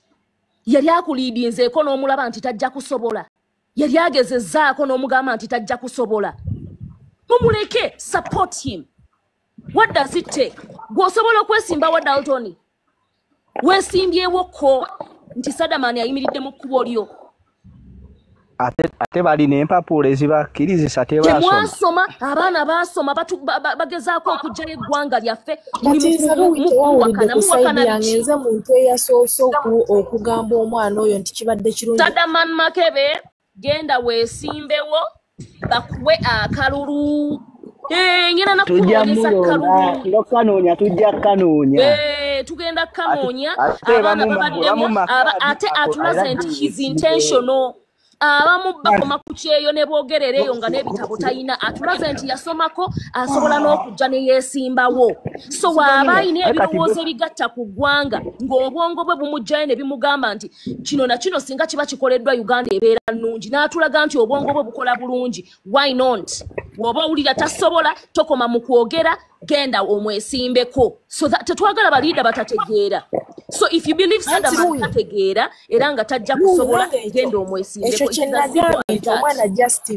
Yali akuleadinzeeko n'omulaba nti tajja kusobola. Yali agezezzaako n'omugamba nti tajja kusobola. Mumuleke, support him. What does it take? Gw'osobola okwesimba wa Dalton? Weesimbyewo nti Sadaman ayimiridde mu kkubo lyo. Ate balina empapula ezibakkirizisa tebaasoma. Temwasoma, abaana baasoma, bagezaako okuggyayo eggwanga lyaffe. Nze muntu eyasoose okugamba omwana oyo nti kibadde kirungi. Sadaman Makebe, genda weesimbewo bakuwe akalulu. Ngenda nakunoonyeza kalulu. Kanoonya, tujja kanoonya. Tugenda kanoonya. Abaana babaddemu, ate atulaze nti his intentional. Abamu bakoma ku kyeyo ne boogerera eyo nga n'ebitabo talina, atulaze nti yasomako asobola n'okujja ne yeesimbawo. So waaba alina ebirowoozo ebigatta ku ggwanga ng'obwongo bwe bumuggyayo ne bimugamba nti kino na kino singa kiba kikoleddwa Uganda ebeera nnungi, n'atulaga nti obwongo bwe bukola bulungi. Why not? Bw'oba owulira tasobola, tokoma mu kwogera, genda omwesimbeko. So that tetwagala baliida batategeera. So if you believe Sadaman tategeera era nga tajja kusobola, genda omwesimbeko. Ekyo kye nagambye nti omwana just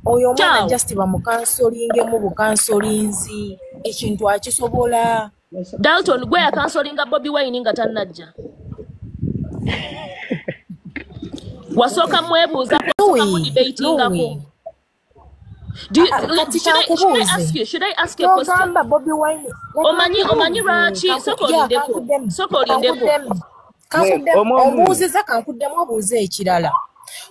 oyo omwana just bamukansolingemu bukansolinzi, ekintu akisobola. Dalton gwe yakansolinga Bobi Wine nga tannajja. Wasooka mwebuuza, wasooka mudebatingako. Do you, like, should I ask you a question? Bobi Wine. Omanyi lwaki soko lindeko. Ombuuziza kankuddemu obuuze ekirala.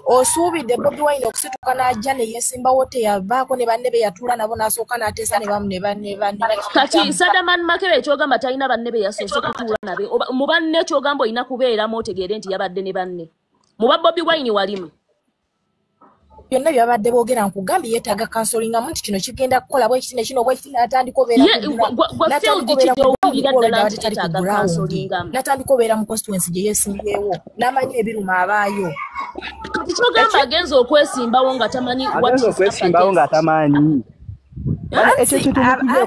Osuubidde Bobi Wine okusituka n'ajja ne yeesimbawo teyabaako ne banne be yatuula nabo n'asooka n'ateesa ne bamu ne banne. Kati Sadaman Makebe ky'ogamba talina banne be yasoose kutuula nabe. Mu banne ky'ogamba olina kubeeramu otegeere nti yabadde ne banne. Mu ba Bobi Wine walimu. Byonna byabadde boogera nkugambye yeetaaga kansolingamu nti kino kigenda kukola bwe kiti ne kino bwe kiti n'atandika obeera obeera mu constituency gye yeesimbyewo n'amanyi ebiruma abaayo. Kati ky'ogamba agenza okwesimbawo nga tamanyi nga tamanyi.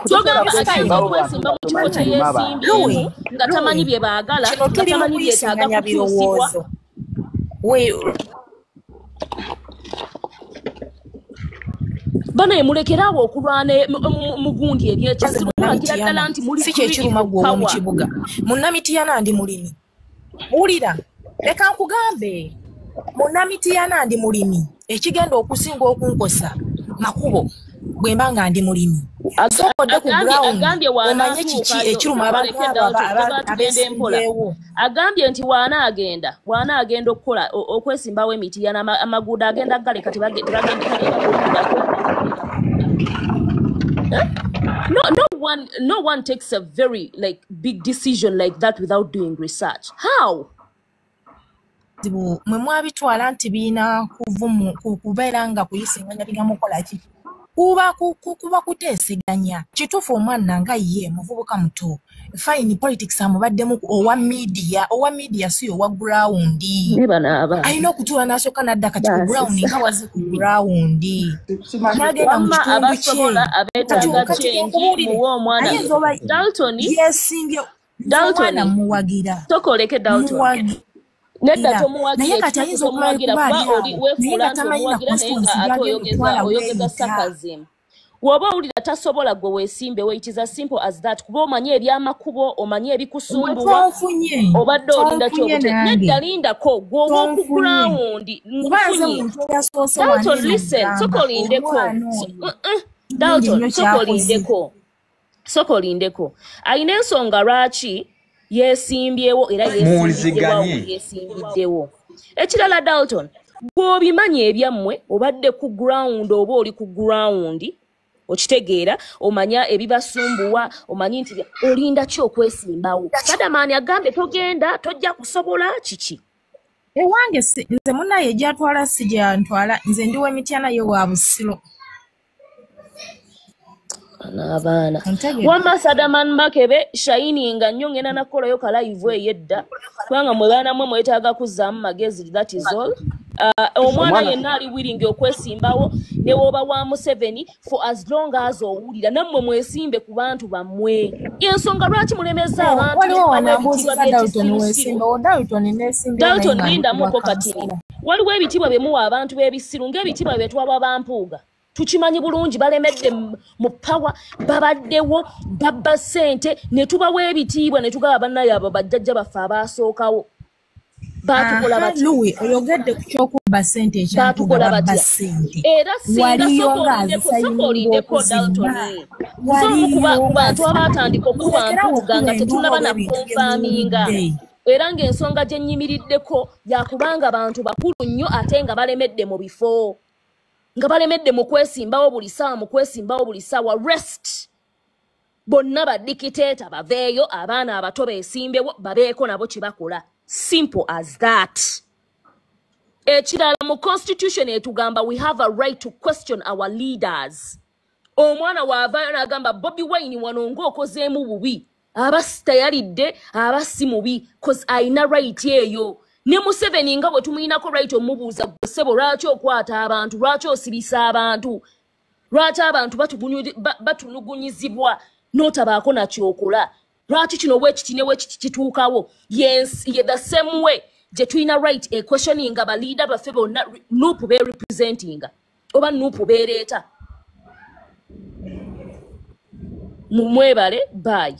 Ky'ogamba agenza okwesimba mu kifo kye yeesimbyemu nga tamanyi bye baagala, nga tamanyi byetaaga kukyusibwa. Bana mulekerawo okulwana mugundi ebyekisiru mulagira ddala nti muli si kyekiruma gwe ow'omu kibuga. Munnamitiyana ndi mulimi. Wulira, leka nkugambe, munnamitiyana ndi mulimi. Ekigenda okusinga okunkosa makubo bwe mba nga ndi mulimi. Sookodde ku ground omanye kiki ekiruma abantu abeesimbyewo. Agambye nti waana agenda okukola okwesimbawo emitiyana amaguudo agenda galeka tebagenda. No one takes a very big decision like that without doing research. How? Mwe mwabitwala nti birina kubeera nga kuyisinganya bigambo kukola ki? Kuba kuteeseganya. Kituufu omwana nga ye muvubuka muto. Fine politics amubaddemu owa media si owa ground. Alina okutuula n'asooka n'adda kati ku ground nga waze ku ground. N'agenda mu kitundu kye. Kati nkubuulire. Dalton yeesimbye. Dalton muwagira. Tokoleke Dalton. Nedda tomuwagira. Naye kati ayinza okuwagira kuba oli weefuula nti omuwagira naye nga ate oyogeza sarcasm. Bw'oba owulira tasobola gwe weesimbewo, it is as simple as that. Kuba omanyi ebyamakubo, omanyi ebikusumbuwa, obadde olinda ky'obute. Nedda lindako, gw'oba ku ground. Nfunye. Dalton, listen, sooka olindeko. Dalton, sooka olindeko. Sooka olindeko. Alina ensonga lwaki yeesimbyewo era yeesimbiddewo. Ekirala Dalton, bw'obimanyi ebyammwe obadde ku ground oba oli ku ground, okitegeera, omanya ebibasumbuwa, omanyi nti olinda ki okwesimbawo. Sadamani agambye togenda, tojja kusobola kiki. Ewange nze munnaye gy'atwala si gy'antwala, nze ndi w'emityana ye wa Busiro. Abaana. Wamma Sadaman Makebe shining nnyo ngenda nakukolayo ka live eyo edda kubanga mwe baana mmwe mwetaaga kuzzaamu magezi, that is all. Omwana yenna ali willing okwesimbawo ne woba wa Museveni for as long as owulira nammwe mwesimbe ku bantu bammwe. Ensonga lwaki mulemeza abantu? Waliwo wanambuuziza Dalton weesimbawo, Dalton neesimbyewo. Dalton lindamuko katini. Waliwo ebitiibwa bye muwa abantu b'ebisiru ng'ebitiibwa bye twawa bampuuga. Tukimanyi bulungi balemedde mu power, babaddewo, babba ssente, ne tubawa ebitiibwa ne tugaba bannaye abo bajjajja baffe abaasookawo. Baatukola batya? Louis, oyogedde ku ky'okubba ssente Baatukola ekyatuga babba batya? ssente. Era singa Waliyo sooka olindeko Dalton. Nze omu ku bantu abaatandika okuba mpuuga nga tetunnaba na konfaaminga. Era ng'ensonga gye nnyimiriddeko yakubanga bantu bakulu nnyo ate nga balemedde mu bifo. Nga balemedde mu kwesimbawo buli ssaawa, mu kwesimbawo buli ssaawa. Rest. Bonna badikiteeta baveeyo, abaana abato beesimbewo, babeeko nabo kye bakola. Simple as that. Ekirala mu constitution etugamba we have a right to question our leaders. Omwana w'avaayo n'agamba Bobi Wine wano ng'okozeemu bubi, aba tayalidde, aba si mubi, 'cause ayina right eyo. Ne Museveni nga bwe tumuyinako right omubuuza gwe ssebo lwaki okwata abantu, lwaki osibisa abantu, lwaki abantu batunugunyizibwa n'otabaako na ky'okola, lwaki kino bwe kiti ne bwe kiti kituukawo. Yes, ye the same way gye tulina right equestioning abaliida baffe bonna NUP be representinga oba NUP beereeta. Mwebale, bye.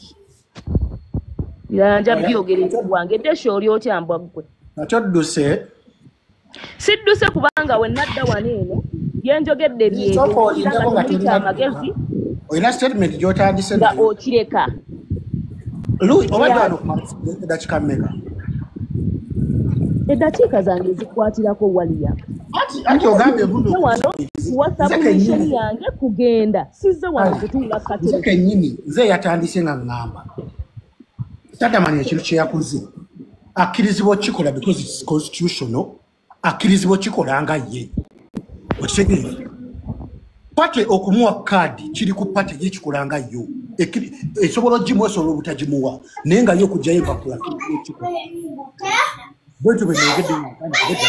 Yanja byogere wange desho oli otya mbwa ggwe. Nakyodduse. Sidduse kubanga we nadda wano eno byenjogedde byebyo amagezi. Olina statement gy'otandise nga okireka. Louis, obadde wano okumala eddakiika mmeka? Eddakiika zange zikwatirako waliya. Anti ogambye wano WhatsApp mission yange kugenda. Sizze wano kutuula katebe. Nze kennyini nze yatandise nga ŋŋamba. Sadamani ekintu kye yakoze akkirizibwa okukikola because it's constitutional, akkirizibwa okukikola nga ye. Okitegeera? Pate okumuwa kaadi kiri ku pate ye kikola nga yo. Esobola ogimuwa esobola obutagimuwa naye nga yo okugyayo empapula akkirizibwa okukikola. Bwetyo bwe nayogedde nga ntandika.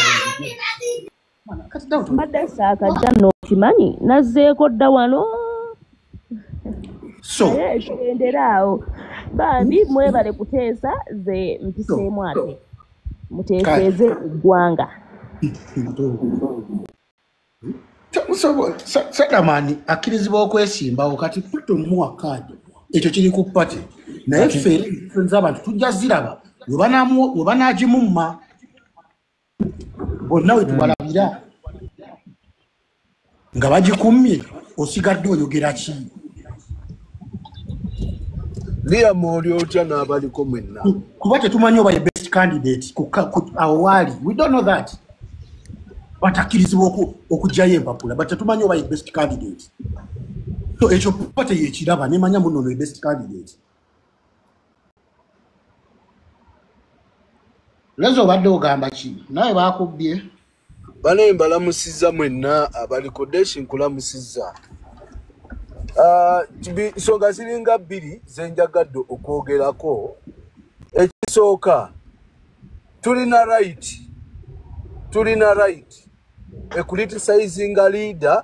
Mbadde saakajja nno okimanyi nazzeeko dda wano. So kigendera awo. Bambi mwebale kuteesa ze mpiseemu ate muteeseeze eggwanga. Sadamani akkirizibwa okwesimbawo kati pate omuwa kaadi ekyo kiri ku pate naye ffe nze abantu tujja ziraba we banaagimumma bonna we tubalabira nga bagikummye osigadde oyogera ki? Liam oli otya n'abaliko mwenna? Kuba tetumanyi oba ye best candidate awo waali, we don't know that. Batakkirizibwa okuggyayo empapula but tetumanyi oba ye best candidate. So ekyo pate yekiraba nemanya muno ono ye best candidate. Lezo obadde ogamba ki? Nawe baakubbye. Bane mbalamusizza mwenna abaliko Deshi nkulamusizza. Nsonga ziringa bbiri ze njagadde okwogerako. Ekisooka tulina right ekuritisizinga leader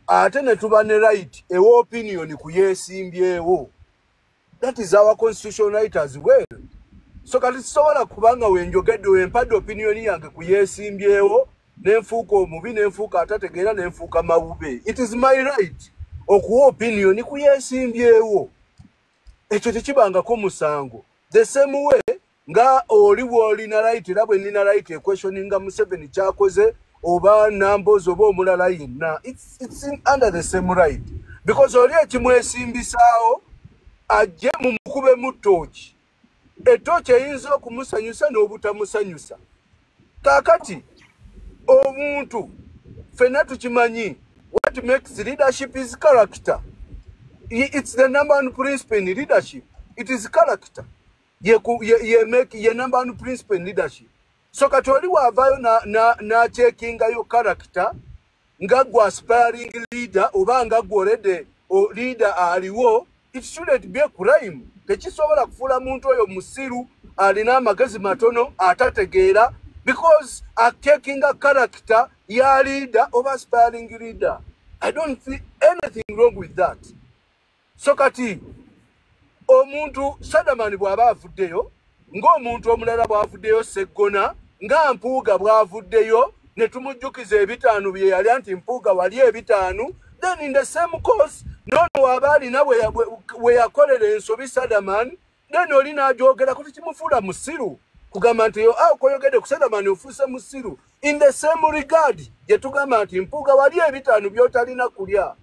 ate ne tuba ne right ewa opinion ku yeesimbyewo. That is our constitutional right as well. So kati sisobola kubanga wenjogedde wempadde opinion yange ku yeesimbyewo nenfuuka omubi nenfuuka atategeera nenfuuka mawube. It is my right okuwa opinion ku yeesimbyewo. Ekyo tekibangako musango. The same way nga oli bw'olina right era bwe nnina right equestioninga Museveni kyakoze oba Nambozi oba omulala yenna. It's under the same right. Because oli ekimwesimbisaawo ajje mumukubemu ttooki. Ettooki eyinza okumusanyusa n'obutamusanyusa. Kaakati omuntu ffenna tukimanyi what makes leadership is character. It's the number one principle in leadership. It is character. Ye number one principle in leadership. So kati oli waavaayo n'acheckingayo character nga gwe aspiring leader oba nga gwe already leader aliwo, it shouldn't be a crime. Tekisobola kufuula muntu oyo musiru alina amagezi matono atategeera because acheckinga character ya leader oba aspiring leader. I don't see anything wrong with that. So kati omuntu Sadamani bw'aba avuddeyo ng'omuntu omulala bw'avuddeyo Seggona nga Mpuuga bw'avuddeyo ne tumujjukiza ebitaano bye yali anti Mpuuga wali ebitaano, then in the same course nono waba alina we yakolera ensobi Sadamani then oli n'agyogerako tekimufuula musiru kugamba nti okoyogedde ku Sadamani ofuuse musiru. In the same regard gye tugamba nti Mpuuga wali ebitaano by'otalina kulya.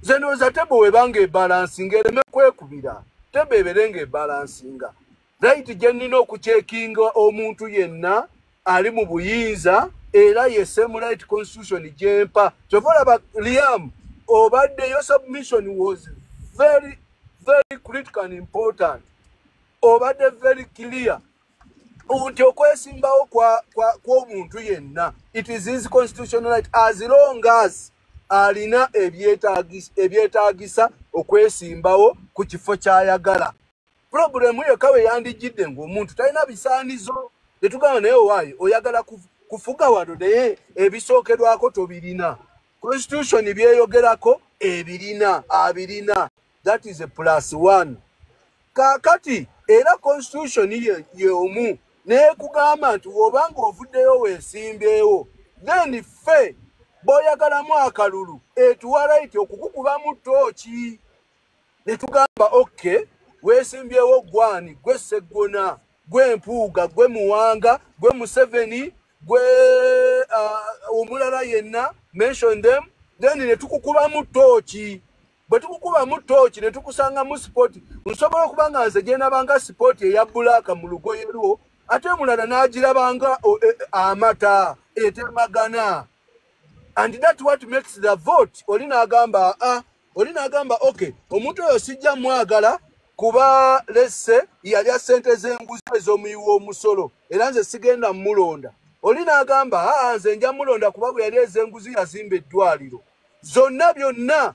Nze ndowooza tebo webanga ebalansinga ereme kwekubira, tebo ebeere ng'ebalansinga. Right gye nnina okucekinga omuntu yenna ali mu buyinza era ye same right constitution gyempa. Kyova olaba Liam obadde your submission was very very critical and important. Obadde very clear nti okwesimbawo kw'omuntu yenna it is his constitutional right as long as alina ebyetaagisa okwesimbawo ku kifo ky'ayagala. Problemu yokka we yandijjidde ng'omuntu talina bisaanizo tetugamba naye owaayo oyagala kufuga wano naye ebisookerwako tobirina. Constitution byeyogerako ebirina abirina. That is a +1. Kaakati era constitution y'omu neekugamba nti bw'obanga ovuddeyo weesimbyewo then ffe bw'oyagalamu akalulu etuwa right okukukubamu ttooki ne tugamba okay weesimbyewo gwani gwe Seggona gwe Mpuuga gwe Muwanga gwe Museveni gwe omulala yenna, mention them, then ne tukukubamu tooki. Bwe tukukubamu tooki ne tukusangamu spot, nsobola okuba nga nze gye nabanga spot eya black mu lugoye lwo, ate omulala n'agirabanga amata etemagana. And that what makes the vote. Oli n'agamba oli n'agamba okay, omuntu oyo sijja mwagala kuba lesse yalya ssente z'enguzi ez'omuyi w'omusolo, era nze sigenda mmulonda. Oli n'agamba nze nja mulonda kuba bwe yali ez'enguzi yazimba eddwaliro. Zonna byonna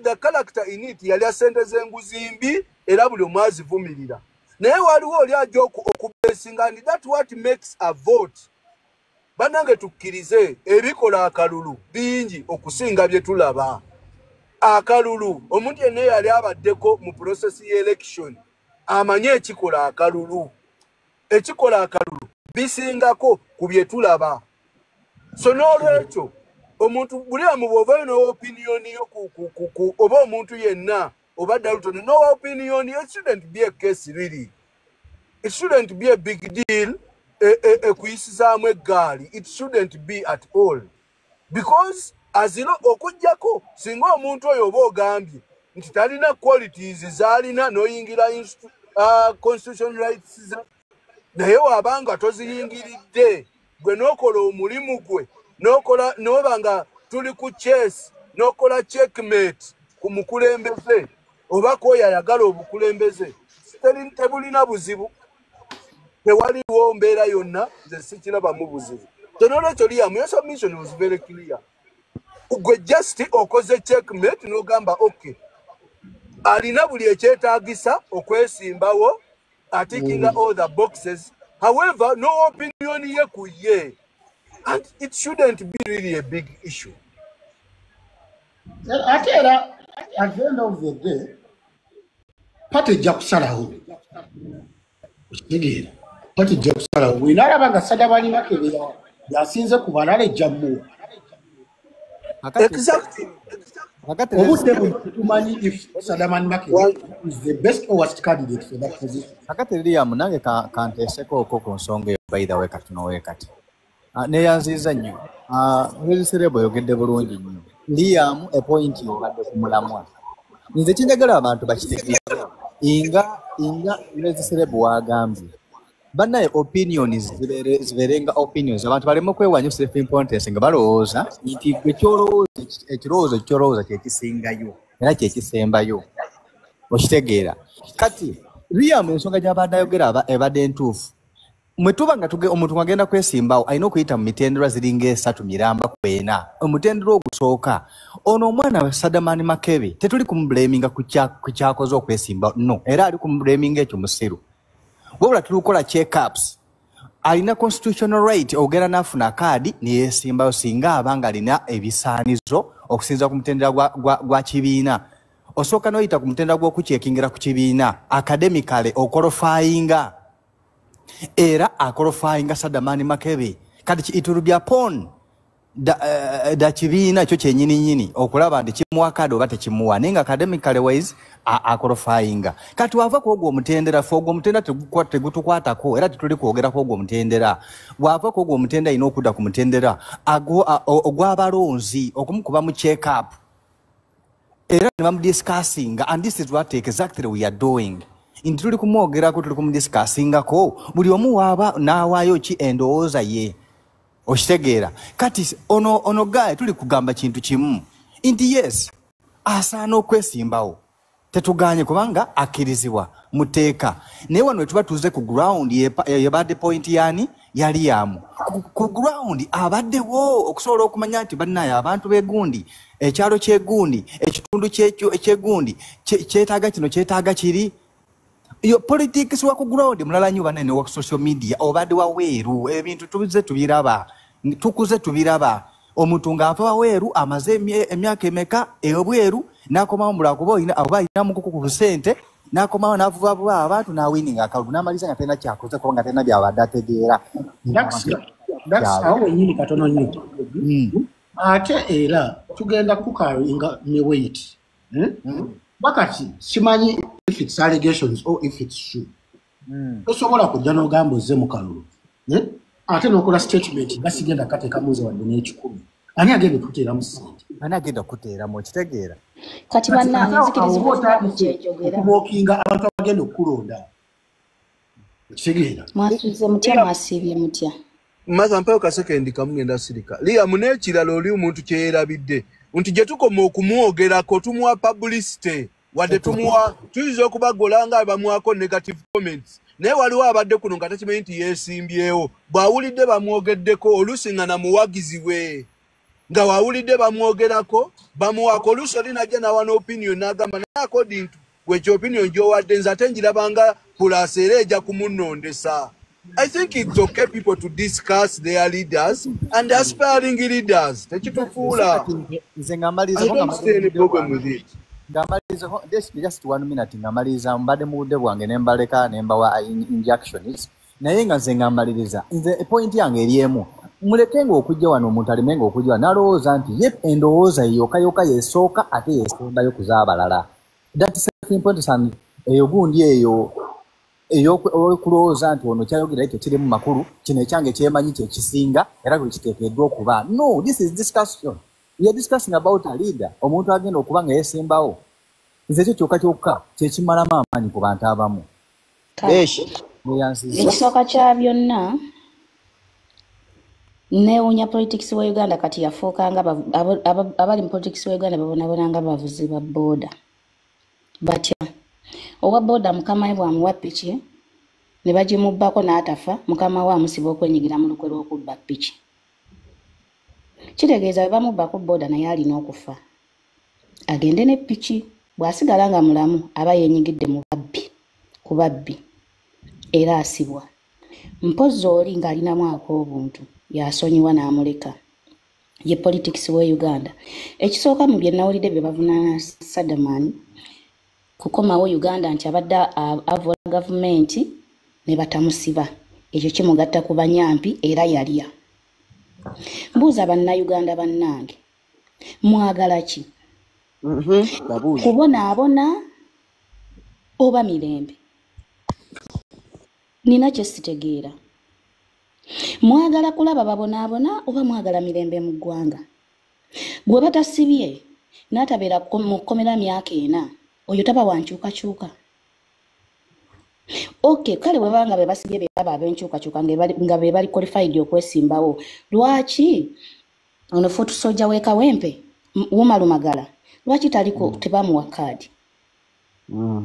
the character in it yalya ssente z'enguzi mbi, era buli omu azivumirira. Naye waliwo oli ajja okubesinga, and that what makes a vote. Bannange tukkirize ebikola akalulu bingi okusinga bye tulaba. Akalulu omuntu yenna yali abaddeko mu process y'election amanye ekikola akalulu. Ekikola akalulu bisingako ku bye tulaba. So n'olwekyo omuntu buli amu bw'ovayo n'opinion yo oba omuntu yenna oba Dalton no opinion, it shouldn't be a case really. It shouldn't be a big deal ekuyisizaamu eggaali. It shouldn't be at all. Because azino okujjako singa omuntu oyo oba ogambye nti talina qualities z'alina n'oyingira constitution rights ze, naye wabanga toziyingiridde gwe n'okola omulimu gwe n'okola n'oba nga tuli ku chess n'okola checkmate ku mukulembeze oba k'oyo ayagala obukulembeze, tebulina buzibu, tewaliwo mbeera yonna, nze sikirabamu buzibu. So n'olwekyo Liam, your submission was very clear. Gwe just okoze checkmate n'ogamba okay, alina buli ekyetaagisa okwesimbawo, atickinga all the boxes, however no opinion ye ku ye, and it shouldn't be really a big issue. Ate era at the end of the day party ejja kusalawo, okitegeera, party ejja kusalawo. Bw'enaalaba nga Sadamani Makebe yasinze ku balala ejja mmuwa. Exactly. Obudde buno tetumanyi if Sadamani Makebe is the best or worst candidate for that position. Kakati Liam, nange kanteeseko okwo ku nsonga eyo, by the way, katono weekati. Neeyanziza nnyo. Reziserebo oyogedde bulungi nnyo. Liam, epointi obadde ku mulamwa. Nze kyenjagala abantu bakitegeere inga Reziserebo wagambye. Bannaye opinions zibeerenga opinions, abantu baleme okwewanya self importance nga balowooza nti gwe ky'olowooza ekirowoozo ky'olowooza kye kisingayo era kye kisembayo, okitegeera. Kati Liam ensonga gy'abadde ayogera ebadde entuufu. Mwe tuba nga omuntu ng'agenda kwesimbawo alina okuyita mu mitendera ziringa esatu miramba ku ena. Omutendera ogusooka, ono omwana Sadamani Makebe tetuli kumublaminga ku kyakoze okwesimbawo, no, era ali kumublaminga ekyo musiru. Wabula tuli kukola check-ups. Alina constitutional right ogenda n'afuna kaadi ne yeesimbawo singa aba ng'alina ebisaanizo okusinziira ku mutendera gwa kibiina. Osooka n'oyita ku mutendera gw'okukyekingira ku kibiina academically oqualifyinga, era aqualifyinga Sadamani Makebe. Kati it will be upon da kibiina ekyo kyennyini nnyini okulaba nti kimuwa kaadi oba tekimuwa, naye nga academically wise aqualifyinga. Kati wava ku ogwo omutendera, ffe ogwo omutendera tegutukwatako era tetuli kwogera ku ogwo omutendera. Bw'ava ku ogwo omutendera alina okudda ku mutendera ogw'abalonzi okumukuba mu check up, era ne bamudiscussinga, and this is what exactly we are doing. Nti tuli kumwogerako, tuli kumudiscussingako, buli omu waaba n'awaayo ki endowooza ye, okitegeera. Kati ono guy tuli kugamba kintu kimu nti yes, asaana okwesimbawo, tetuganye kubanga akkirizibwa mu tteeka. Naye wano wetuba tuze ku ground yebadde point yani yali yamu ku ground abaddewo okusobola okumanya nti bannaye abantu b'egundi, ekyalo ky'egundi, ekitundu ky'egundi kyetaaga kino, kyetaaga kiri. Yo politics wa ku ground mulala nnyo bannaye ne wa social media obadde waweeru, ebintu tuze tubiraba, tukuze tubiraba. Omuntu ng'ava waweeru amaze emyaka emeka ebweru n'akomawo mulala kuba oba alina mukuku ku busente, n'akomawo n'avubavuba abantu n'awininga akalulu n'amaliza nga talina kyakoze kubanga talina by'abadde ategeera. Awo wennyini katono nnyo. Ate era tugenda kukaringa ne weight. Bakati simanyi if it's allegations or if it's true. Tosobola kujja n'ogamba ozze mu kalulu. Ate n'okola statement nga sigenda kateekamu nze wadde n'ekikumi. Ani agenda okuteeramu ssente? Ani agenda okuteeramu, okitegeera? Kati bannange nzikirizibwa okubaako kyenjogera. Okumookinga abantu abagenda okukulonda. Okitegeera? Mwasuze mutya, mwasiibye mutya? Maza mpayo kasekendi kamu ngenda sirika. Liam n'ekirala oli omuntu kye yeerabidde nti gye tukoma okumwogerako tumuwa publicity, wadde tumuwa tuyinza okubagola nga bamuwako negative comments, naye waliwo abadde kuno nga takimanyi nti yeesimbyewo, bw'awulidde bamwogeddeko oluusi nga namuwagizi we, nga wawulidde bamwogerako bamuwako oluusi oli najja n'awa n'opinion n'agamba naye according to gwe ekyo opinion gy'owadde nze ate njirabanga plus era ejja kumunondesa. I think it's okay people to discuss their leaders and aspiring leaders. Tekitufuula. Nze nga maliriza I don't see any problem with it. Nga maliriza just 1 minute nga maliriza mbadde mu budde bwange ne mbaleka ne mbawa injections, naye nga nze nga maliriza nze point yange eri emu, mulekenga okujja wano omuntu alemenga okujja n'alowooza nti ye endowooza ye yokka yokka yesooka ate yesembayo ku z'abalala. That self importance and eyo gundi eyo ey'okulowooza nti ono kyayogera ekyo kirimu makulu, kino ekyange kyemanyi kyekisinga era bwe kiteekeddwa okuba. No, this is discussion. We are discussing about a leader, omuntu agenda okuba nga yeesimbawo. Nze ekyo kyokka kyokka kyekimalamu amaanyi ku bantu abamu. Ekisooka kya byonna neewuunya politics wa Uganda kati yafuuka nga abali mu politics wa Uganda babonabona nga bavuzi ba booda. Batya owa booda mukama we bw'amuwa piki ne bagimubbako n'atafa, mukama we amusiba okwenyigira mu lukwe lw'okubba piki. Kitegeeza bwe bamubbako booda naye alina okufa agende ne piki, bw'asigala nga mulamu aba yeenyigidde mu babbi ku babbi era asibwa. Mpozzi oli ng'alinamu ak'obuntu yasonyiwa n'amuleka. Ye politics wa Uganda. Ekisooka mu bye nawulidde bye bavunaana Sadaman kukomawo Uganda nti abadde avola gavumenti ne batamusiba, ekyo kimugatta ku banyampi era yalya. Mbuuza bannayuganda bannange, mwagala ki? Kubonaabona oba mirembe? Nina kye sitegeera. Mwagala kulaba babonaabona oba mwagala mirembe mu ggwanga? Gwe batasibye n'atabeera mu kkomera myaka 4, oyo taba wa nkyukakyuka. Okay, kale bwe baba nga be basibye be baba ab'enkyukakyuka nga be bali qualified okwesimbawo, lwaki ono foot soldier w'e Kawempe Umar Magala lwaki taliko tebamuwa kaadi?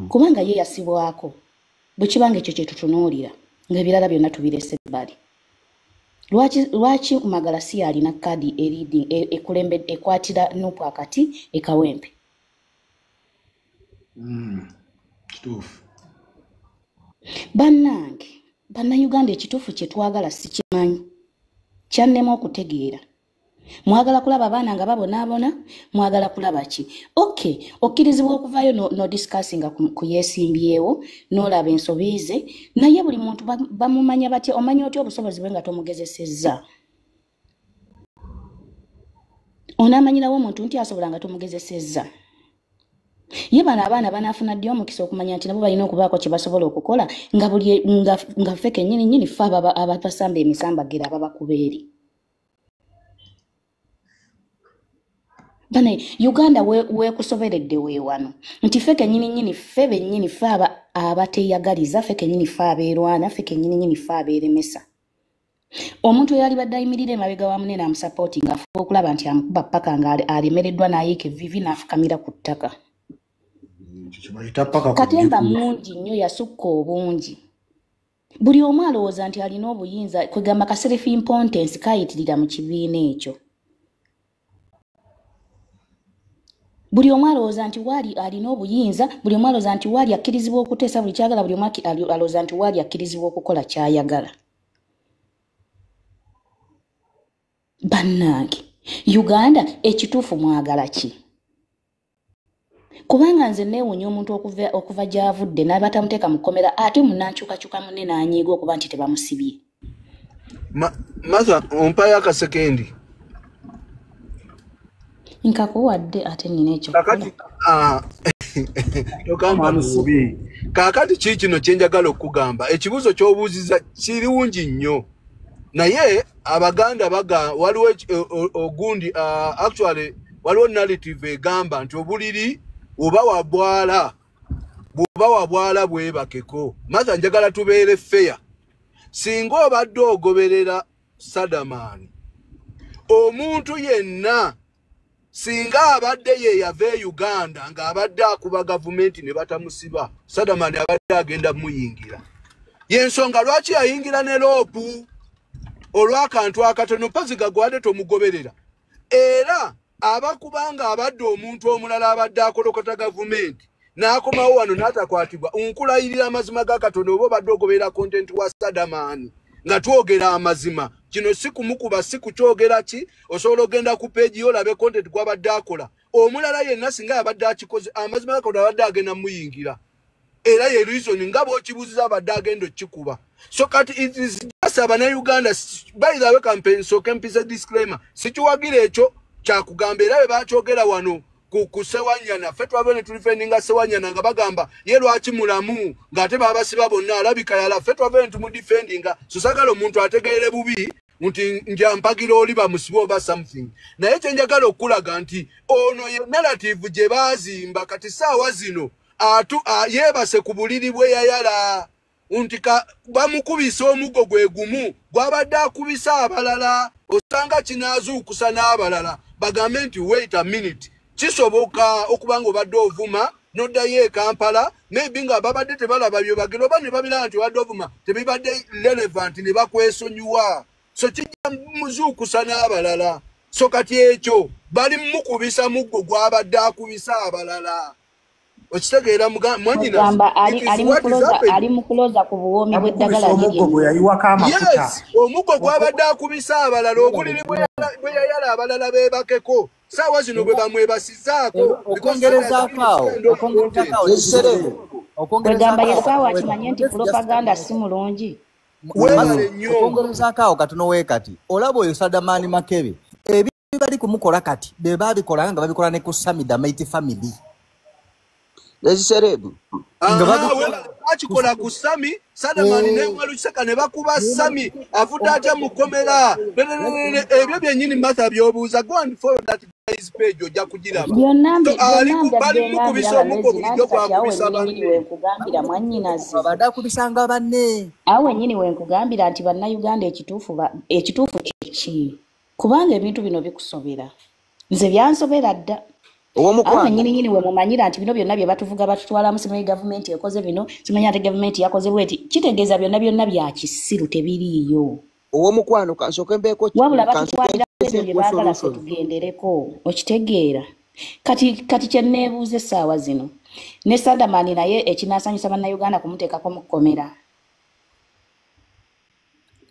Kubanga ye yasibwako. Bwe kibanga ekyo kye tutunuulira ng'ebirala byonna tubirese ebbali. Lwaki Magala si alina kaadi ekulembe ekwatira Nupu akati e Kawempe? Kituufu. Bannange, bannayuganda ekituufu kye twagala sikimanyi, kyannema okutegeera. Mwagala kulaba abaana nga babonaabona, mwagala kulaba ki? Okay, okkirizibwa okuvaayo no discussinga ku yeesimbyewo, n'olaba ensobi ze, naye buli muntu bamumanya batya? Omanya otya obusobozi bwe nga tomugezesezza? Onaamanyirawo omuntu nti asobola nga tomugezesezza? Ye bano abaana banaafuna ddi omukisa okumanya nti nabo balina okubaako kye basobola okukola nga buli nga ffe kennyini nnyini ffe ababasamba emisambagiro ababakuba eri? Bane Uganda weekusoberedde weewano nti ffe kennyini nnyini ffe bennyini ffe abateyagaliza, ffe kennyini ffe abeerwana, ffe kennyini nnyini ffe abeeremesa. Omuntu eyalibadde ayimirira emabega wa munene amusapootinga afuba okulaba nti amukuba ppaka nga alemereddwa n'ayiika evviivi n'afukamira ku ttaka. Katemba mungi nnyo, yasukka obungi. Buli omu alowooza nti alina obuyinza, kwegamba ka self importance kayitirira mu kibiina ekyo. Buli omu alowooza nti waali alina obuyinza, buli omu alowooza nti waali akkirizibwa okuteesa buli ky'ayagala, buli omu alowooza nti waali akkirizibwa okukola ky'ayagala. Bannange, Uganda ekituufu mwagala ki? Kubanga nze neewuunya omuntu okuva gy'avudde n'abatamuteeka mu kkomera ate munnankyukakyuka munne n'anyiiga okuba nti tebamusibye. Martha, ompayo akasekendi. Nkakuwadde ate nnina ekyokukola. Tokamba bubi. Kaakati ki kino kye njagala okugamba, ekibuuzo ky'obuuzizza kirungi nnyo. Naye Abaganda baga waliwo ogundi actually waliwo narrative egamba nti obuliri oba wabwala bw'oba wabwala bwebakeko. Maza njagala tubeere fair. Singa obadde ogoberera Sadamani, omuntu yenna singa abadde ye yava e Uganda ng'abadde akuba gavumenti ne batamusiba, Sadamani abadde agenda muyingira. Y'ensonga lwaki yayingira ne loopu olw'akantu akatono paziga gwadde tomugoberera. Era abakubanga abadde omuntu omulala abadde akolokota gavumenti n'akomawo wano n'atakwatibwa, nkulayirira amazima ga Katonda oba obadde ogoberera content wa Sadamani nga twogera amazima. Kino si kumukuba, si kukyogera ki, osobola ogenda ku page yo olabe content gw'abadde akola. Omulala yenna singa abadde akikoze, amazima ga Katonda abadde agenda muyingira. Era ye reason nga bw'okibuuziza abadde agenda okikuba. So kati it is just Abannayuganda, by the way, campaign so mpisa disclaimer, sikiwagira ekyo kyakugamba. Era bwe bakyogera wano ku Sewanyana, ffe twava ne tulifendinga Sewanyana nga bagamba ye lwaki mulamu ng'ate babasiba bonna alabika yala, ffe twava ne tumudifendinga. So saagala omuntu ategeere bubi nti njampagira oli bamusibe oba something. Naye kye njagala okulaga nti ono ye narrative gye baazimba kati saawa zino yeebase ku buliri bwe yayala nti bamukubisa omuggo gwe gumu gw'abadde akubisa abalala, osanga kinaazuukusa n'abalala bagambe nti wait a minute, kisoboka okuba nga obadde ovuma n'oddayo e Kampala, maybe nga babadde tebalaba bye bagenda oba ne babiraba nti obadde ovuma tebibadde relevant ne bakwesonyiwa. So kijja muzuukusa n'abalala. So kati ekyo bali mukubisa muggo gw'abadde akubisa abalala. Okitegeera mwannyinaze? Ali mu kuloza ku buwoomi bw'eddagala omuggo gwe yayiwako amafuta. Yes, omuggo gw'abadde akubisa abalala, obuliri bwe yayala abalala beebakeko. Saawa zino bwe bamwebasizaako. Kwegamba ye saawa akimanye nti propaganda si mulungi. Okwongerezaako awo katono we kati, olaba oyo Sadamani Makebe ebibali kumukola kati be baabikola nga babikola ne ku Samida Mighty Family. Eziserebu akikola ku Sami Sadamani ne Mwalusaka ne bakuba Sami avudde atya mu kkomera. Ebyo byennyini Martha by'obuuza, go and follow that guy's page ojja kugiraba. Ali mukubisa omuggo bulijjo gwakubisa banne. Wenkugambira mwannyinaze abadde akubisanga banne. Awo wennyini wenkugambira nti Bannayuganda ekituufu kiki, kubanga ebintu bino bikusobera. Nze byansobera dda. Awo nnyini nnyini we mumanyira nti bino byonna bye batuvuga batutwalamu, simanyi gavumenti ekoze bino, simanyi ate gavumenti yakoze bweti, kitegeeza byonna byonna bya kisiru tebiriiyo. Ow'omukwano kansooke mbeeko wabula batutwalira ebyo bye baagala ffe tugendereko, okitegeera. Kati kye neebuuza essaawa zino ne Sadamani naye ekinaasanyusa Bannayuganda kumuteekako mu kkomera.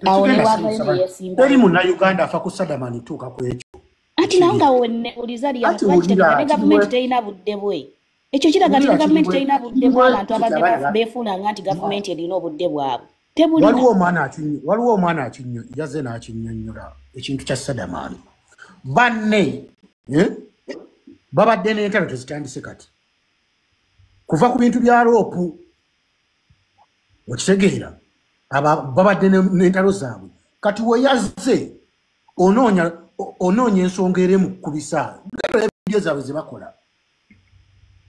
Awo ne waavayo ne yeesimba. Teri Munnayuganda afa ku Sadamani tuuka ku ekyo. Ati nawe nga woneuliza ne gavumenti terina budde bwe. Ekyo kiraga nti gavumenti terina budde bwe, abantu abadde beefuulanga nti gavumenti erina obudde bwabwe. Tebulina. Waliwo omwana yazze n'akinnyonnyola ekintu kya Sadamani. Banne babadde n'entalo tezitandise kati. Kuva ku bintu bya loopu okitegeera babadde n'entalo zaabwe. Kati we yazze onoonya ensonga eri mu kukubisa. Genda vidiyo zaabwe ze bakola.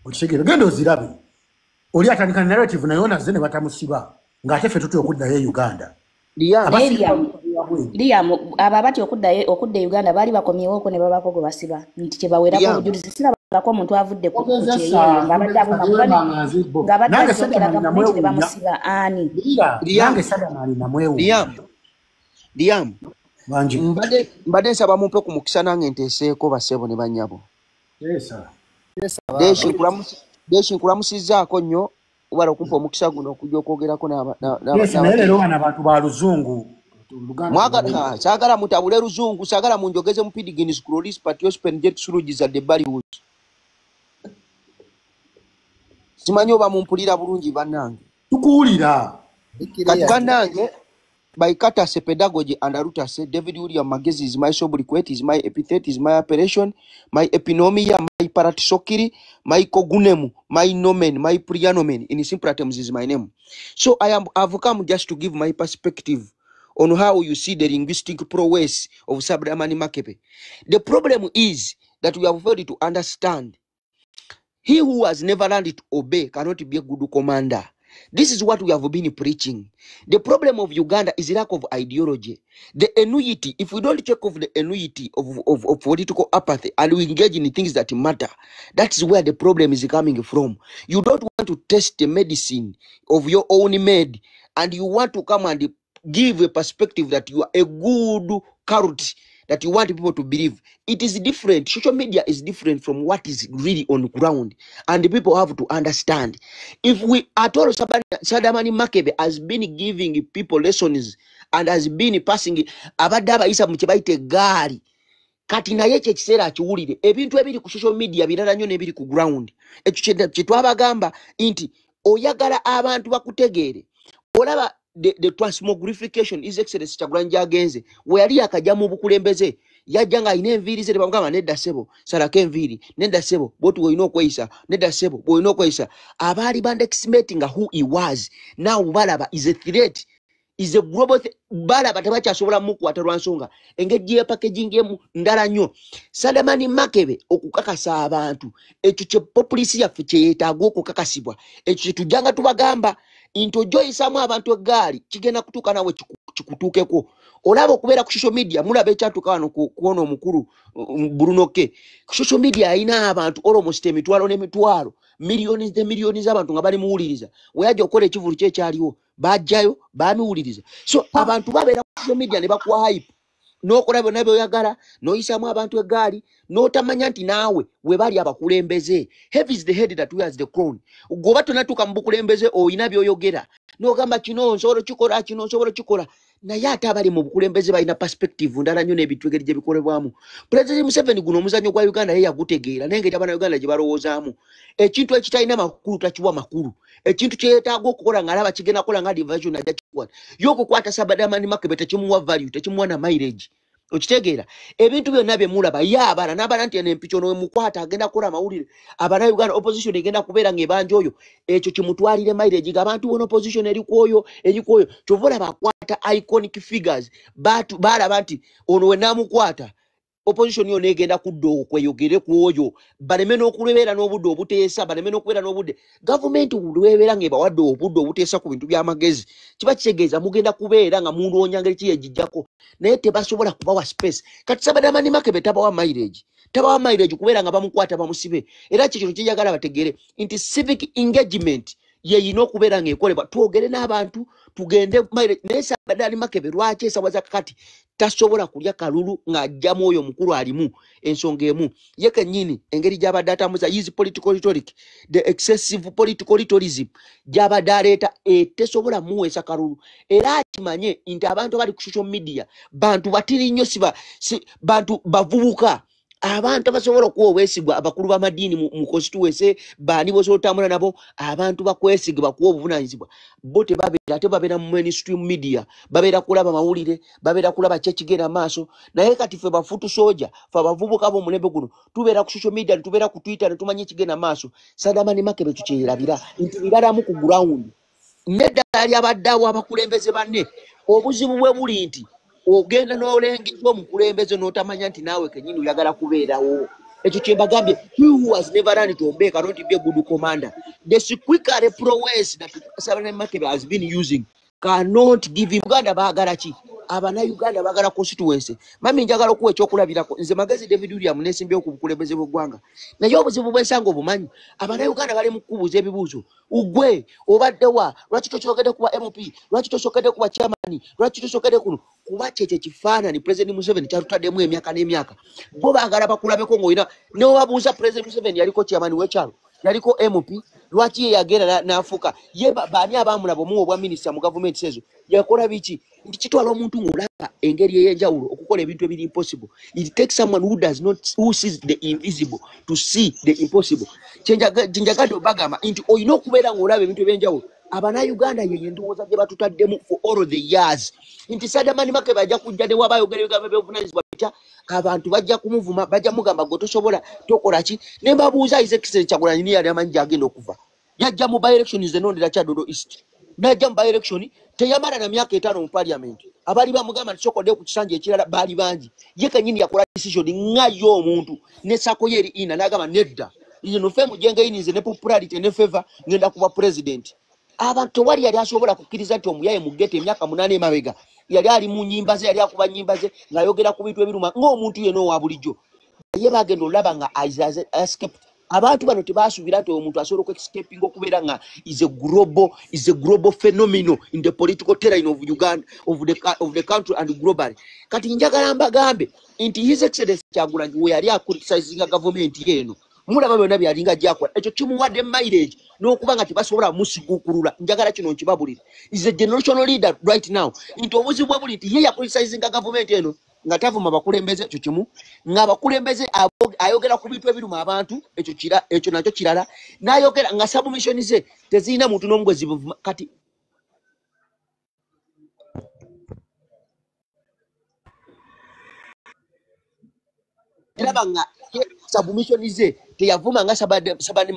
Okitegeera, genda ozirabe. Oli atandika narrative naye onazze ne batamusiba ng'ate ffe tutya okuddayo e Uganda. Liam, abo abatya okudda e Uganda baali bakomyewooko ne babaako gwe basiba nti kye bawerako obujulizi. Sirabako omuntu avudde ku kyeyo ng'abadde avuma ng'abadde akyogera gavumenti ne bamusiba ani. Nange Sadamani namwewuunya. Liam, mbadde nsaba mumpe ku mukisa nange nteeseeko bassebo ne bannyabo. Deshi nkulamusizzaako nnyo obala okumpa omukisa guno okujja okwogerako naye leero wano abantu ba luzungu. Saagala mutabule luzungu, saagala munjogeze mu pidgin scrolis patios penjet sulugiza de balius. Simanyi oba mumpulira bulungi bannange. Tukuwulira. Kati bannange, by courtesy, pedagogy and arutase, David William Magezi is my sobriquet, is my epithet, is my appellation, my epinomia, my paratisokiri, my kogunemu, my nomen, my prianomen. In simple terms, is my name. So I've come just to give my perspective on how you see the linguistic prowess of Saddamani Makepe. The problem is that we have failed to understand he who has never learned to obey cannot be a good commander. This is what we have been preaching. The problem of Uganda is lack of ideology. The annuity, if we don't check off the annuity of political apathy and we engage in things that matter, that's where the problem is coming from. You don't want to test the medicine of your own made, and you want to come and give a perspective that you are a good carrot that you want people to believe. It is different. Social media is different from what is really on the ground, and the people have to understand. If we at all, Sadamani Makebe has been giving people lessons and has been passing abadde abayisa mu kye bayita eggaali. Kati naye ekyo ekiseera akiwulire, ebintu ebiri ku social media birala nnyo n'ebiri ku ground. Ekyo kye twabagamba nti oyagala abantu bakutegeere. Olaba the transmogrification His Excellency Kyagulanyi gy'agenze, we yali yakajja mu bukulembeze, yajja ng'alina enviiri ze, ne bamugamba nedda ssebo, salako enviiri, nedda ssebo, bw'oti bw'olina okweyisa, nedda ssebo, bw'olina okweyisa. Abaali underestimating who he was, now balaba is a threat, is a global balaba tebakyasobola mukwata lwa nsonga engeri gye packaging emu ndala nnyo. Sadamani Makebe okukakasa abantu, ekyo kye populisi yaffe kye yeetaaga okukakasibwa. Ekyo kye tujjanga tubagamba nti ojja oyisaamu abantu eggaali, kigenda kutuuka naawe kikutuukeko. Olaba okubeera ku social media, mulaba ekyatuuka wano ku ono omukulu Bruno K. Ku social media alina abantu almost emitwalo n'emitwalo, miliyoni ne miliyoni z'abantu nga bali muwuliriza. We yajja okukola ekivvulu kye ekyaliwo, bajjayo bamuwuliriza. So abantu babeera ku social media ne bakuwa hype, n'okola byonna by'oyagala, n'oyisaamu abantu eggaali, n'otamanya nti naawe we bali abakulembeze. Heavy is the head that wears the crown. Gwe oba tonatuuka mu bukulembeze, olina by'oyogera n'ogamba kino nsobola okikola, kino nsobola okikola, naye ate abali mu bukulembeze balina perspective ndala nnyo n'ebintu engeri gye bikolebwamu. President Museveni guno omuzannyo gwa Uganda ye yagutegeera n'engeri Abannayuganda gye balowoozaamu. Ekintu ekitalina makulu takiwa makulu. Ekintu kye yeetaaga okukola ng'alaba kigenda kukola nga diversion, ajja kikwata. Ye okukwata Sabadamani Makebe tekimuwa value, tekimuwa na mileage. Okitegeera? Ebintu byonna bye mulaba ye abala n'abala nti eno empiki ono wemukwata agenda kukola amawulire, Abannayuganda opposition egenda kubeera ng'ebanja oyo, ekyo kimutwalire mileage ng'abantu bona opposition eri ku oyo, eri ku oyo. Kyova olaba akwata iconic figures. Baalaba nti ono we naamukwata, opposition yonna egenda kudda okweyogere ku oyo, baleme n'okubeera n'obudde obuteesa, baleme n'okubeera n'obudde. Gavumenti lwebeera ng'ebawadde obudde obuteesa ku bintu by'amagezi, kiba kitegeeza mugenda kubeera nga muloonya ngeri ki yegijjako, naye tebasobola kubawa space. Kati Sabadamani Makebe tabawa mileage, tabawa mileage kubeera nga bamukwata bamusibe. Era kye kino kyenjagala bategeere nti civic engagement yeyina okubeera ng'ekolebwa, twogere n'abantu, tugende mileage. Naye Sabadani Makebe lwaki esawa za kakati tasobola kulya kalulu ng'ajjamu oyo omukulu alimu ensonga emu? Ye kennyini engeri gy'abadde atambuza his political rhetoric, the excessive political rhetorism gy'abadde aleeta, tesobola muweesa kalulu. Era akimanye nti abantu abali ku social media bantu batiri nnyo, si bantu bavubuka, abantu abasobola okuwa obwesigwa. Abakulu b'amadiini mu constituency baani bosobola otambula nabo, abantu bakwesiga bakuwa obuvunaanyizibwa? Bo tebabeera, ate babeera mu mainstream media, babeera kulaba mawulire, babeera kulaba ki ekigenda maaso. Naye kati ffe ba foot soldier, ffe abavubuka b'omulembe guno, tubeera ku social media, netubeera ku Twitter, netumanya ekigenda maaso. Sadamani Makebe tukyerabira nti biralamu ku ground n'eddala lyabadde awo abakulembeze banne. Obuzibu bwe buli nti ogenda n'olengeza omukulembeze n'otamanya nti naawe kennyini oyagala kubeerawo. Ekyo kye mbagambye, he who has never run to obey cannot be a good commander. The squeakery prowess that Sadamani Makebe has been using cannot give him. Uganda baagala ki? Abannayuganda baagala constituency. Mami, njagala okuwa ekyokulabirako. Nze Magezi David William, nesimbyewo ku bukulembeze bw'eggwanga, naye obuzibu bwensanga obumanyi, Abannayuganda bali mu kukubuuza ebibuuzo. Ugwe obaddewa? Lwaki tokyogedde kuba MP? Lwaki tosokedde kuba chairman? Lwaki tosokedde kuno? Kuba kyekyo ekifaananyi President Museveni kyatutaddemu emyaka n'emyaka. Bo baagala bakulabeko ng'olina newebabuuza President Museveni yaliko chairman w'ekyalo, yaliko MP, lwaki ye yagenda n'afuuka ye? Baani abaamulaba omuwa obwa minisita mu gavumenti ezo? Yakola biki? Nti kitwala omuntu ng'olaba engeri ey'enjawulo okukola ebintu ebiri impossible. It takes someone who does not, who sees the invisible to see the impossible. Kyenjagadde obagamba nti olina okubeera ng'olaba ebintu ebyenjawulo. Abannayuganda yeyo endowooza gye batutaddemu for all the years nti Sadamani Makebe ajja kujja ne waba ayogera ebigambo ebyobuvunanyizibwa bitya, abantu bajja kumuvuma, bajja mugamba gwe tosobola, tokola ki. Ne mbabuuza, His Excellency Kyagulanyi niye yali amanyi gyagenda okuva? Yajja mu by-election, nze nondera Kyadondo East, najja mu by-election, teyamala na myaka 5 mu parliament. Abali bamugamba nti sokodde ku kisanja ekirala baali bangi. Ye kennyini yakola decision nga ye omuntu ne sako ye eri ina n'agamba nedda. Ino ffe mujjenga yini nze ne popularity ne favor ngenda kuba president. Abantu tewali yali asobola kukkiriza nti omuyaye mu ghetto emyaka 8 emabega yali ali mu nnyimba ze, yali akuba nnyimba ze ng'ayogera ku bintu ebiruma ng'omuntu yenna owa bulijjo. Ye bagenda olaba nga escaped. Abantu bano tebasuubira nti omuntu asobola okuescapinga okubeera nga is a global phenomenon in the political terrain of Uganda, of the country and globally. Kati njagala mbagambe nti His Excellency Kyagulanyi we yali acriticinga gavumenti eno, mulaba byonna byalinga gy'akola, ekyo kimuwadde mileage n'okuba nga tebasobola musiguukulula. Njagala kino nkibabulire, is a generational leader right now. Nti obuzibu bwe buli nti ye yacriticinga gavumenti eno nga tavuma bakulembeze, ekyo kimu, ng'abakulembeze ayogera ku bintu ebiruma abantu, ekyo nakyo kirala, n'ayogera nga submission ze tezirina muntu n'omu gwe zibuvuma. Kati eraba nga submission ze teyavuma nga Sabani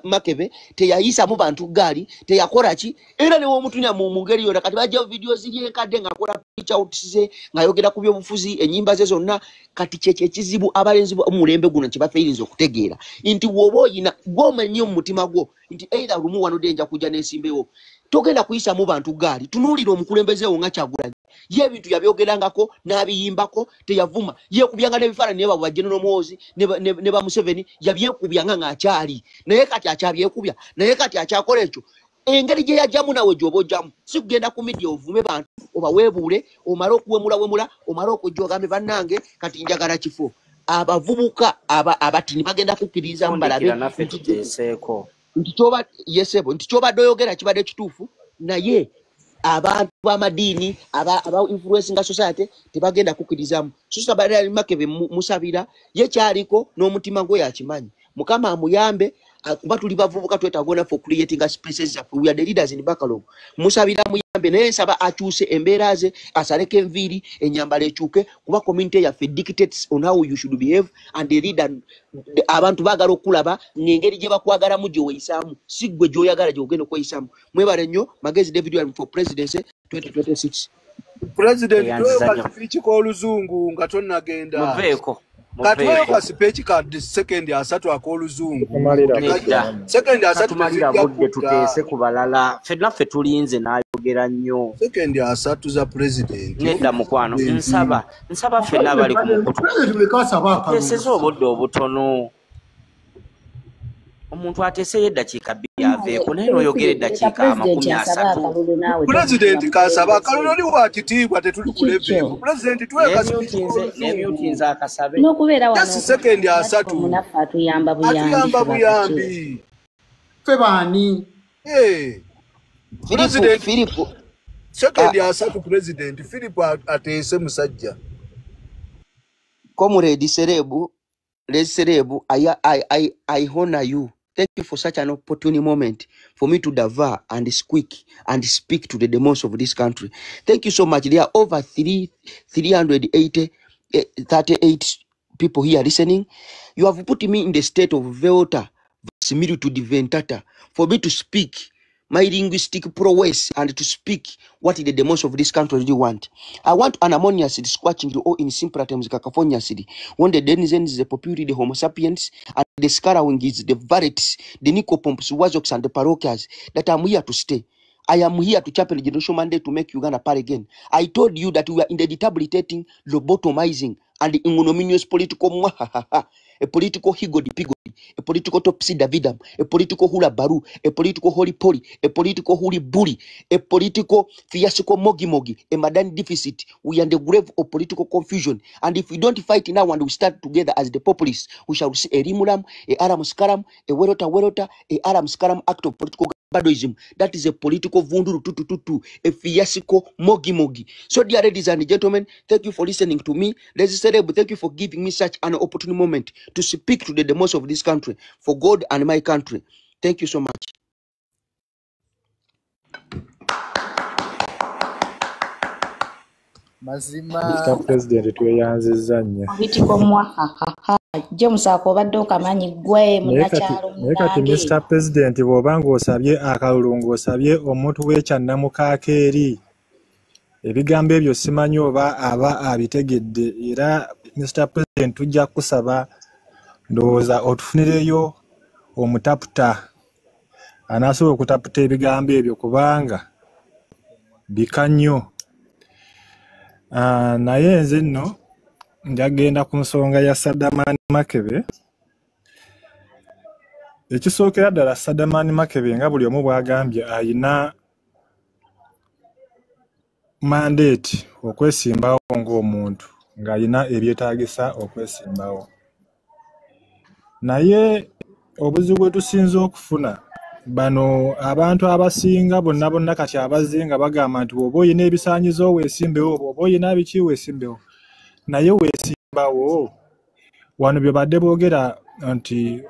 Makebe, teyayisamu bantu gaali, teyakola ki, era ne w'omutunya mu ngeri yonna. Kati bajja video ziri enkadde ng'akola preach out ze, ng'ayogera ku byobufuzi, ennyimba ze zonna. Kati kyekyo ekizibu abalenzi b'omulembe guno kye bafeeyiriza okutegeera nti bw'oba oyina gw'omanyi mu mutima gwo nti either lumu wano dde nja kujja n'ensimbewo, togenda kuyisamu bantu gaali. Tunuulira omukulembeze wo nga Kyagulanyi, ye ebintu yabyogerangako n'abiyimbako, teyavuma, yeekubyanga n'ebifaananyi ne ba General Muhoozi ne ba Museveni, yabyekubyanga ng'akyali, naye kati akyabyekubya, naye kati akyakola ekyo. Engeri gye yajjamu nawe gy'oba ojjamu, si kugenda ku media ovume bantu obaweebuule, omale okuwemulawemula, omale okujja ogambe bannange kati njagala kifo. Abavubuka abatini bagenda kukkiriza mbalabe naffe tuteeseeko nti kyobadde oyogera kibadde kituufu, naye abantu b'amadiini aba influencinga society tebagenda kukkirizamu. So Sabani Makebe musabira ye kyaliko n'omutima gwe yakimanyi. Mukama amuyambe, kuba tuli bavubuka twetaaga naffe creating spaces zaffe. We are the leaders in backlog. Musabira amuyambe, naye nsaba akyuse embeera ze, asaleko enviiri, ennyambala ekyuke, kuba community yaffe dictates on how you should behave and the leader. Abantu baagala okulaba ng'engeri gye bakwagalamu gye weeyisaamu, si ggwe gy'oyagala gy'ogenda okweyisaamu. Mwebale nnyo. Magezi David William for presidency 2026. President, tweyo kaspeech k'oluzungu nga tonnagenda. Muveeko. Katweyo kaspeech ka sekendi 30 ak'oluzungu. Sekendi 30 tumalira budde tuteese ku balala. Ffenna ffe tulinze n'ayogera nnyo. Sekendi 30 za president. Nedda mukwano, nsaba ffenna abali ku mukutu. Tuteeseze obudde obutono. Omuntu ateeseyo eddakiika 2 aveeko, naye n'oyogera eddakiika 30. President kasaba akalulu oli wa kitiibwa, tetuli ku level. President tuwe nemyutinze akasabe. N'okubeera wano sekendi 30. Munaffe atuyamba buyambi. Atuyamba buyambi. Ffe baani? President Philip sekendi 30. President Philip ateese musajja. Comrade Serebu, Serebu, I honor you. Thank you for such an opportune moment for me to devour and squeak and speak to the demos of this country. Thank you so much. There are over 338 people here listening. You have put me in the state of Veota, similitude ventata, for me to speak my linguistic prowess and to speak what the demos of this country really want. I want an harmoniously squatching the all in simpler terms cacophoniously. When the denizens, the populi, the homo sapiens, and the scarawing is the varieties, the nicopomps, wazoks, and the parochias, that I'm here to stay. I am here to champion the generation mandate to make Uganda part again. I told you that we are in the debilitating, lobotomizing, and the ignominious political mwahahaha, a political higgledy-piggledy, a political topsy davidam, a political hula baru, a political holy poly, a political holy bully, a political fiasco mogi mogi, a madan deficit. We are in the grave of political confusion. And if we don't fight now and we start together as the populace, we shall see a rimulam, a aram scaram, a werota werota, a aram scaram act of political badoism. That is a political vunduru tutututu, a fiasco mogi mogi. So dear ladies and gentlemen, thank you for listening to me. Ladies and gentlemen, thank you for giving me such an opportune moment to speak to the demos of this country, for God and my country. Thank you so much. Mazima Mr. President tweyanzizza nnyo. Political mwahahaha. James akobadde okamanyi gwe munnakyalo Naye kati munnange. Mr. President bw'oba ng'osabye akalulu ng'osabye omuntu w'ekyannamukaaka eri Ebigambo ebyo simanyi oba aba abitegedde, era Mr. President tujja kusaba ndowooza otufunireyo omutaputa anaasobola okutaputa ebigambo ebyo kubanga bika nnyo. Naye nze nno njagenda ku nsonga ya Sadamani Makebe. Ekisookera ddala Sadamani Makebe nga buli omu bw'agambye ayina mandate okwesimbawo ng'omuntu ng'ayina ebyetaagisa okwesimbawo. Naye obuzibu bwe tusinze okufuna bano abantu abasinga bonna bonna kati abazze nga bagamba nti bw'oba oyina ebisaanyizo weesimbewo, bw'oba oyina biki weesimbewo, naye weesimbawo wano bye badde boogera nti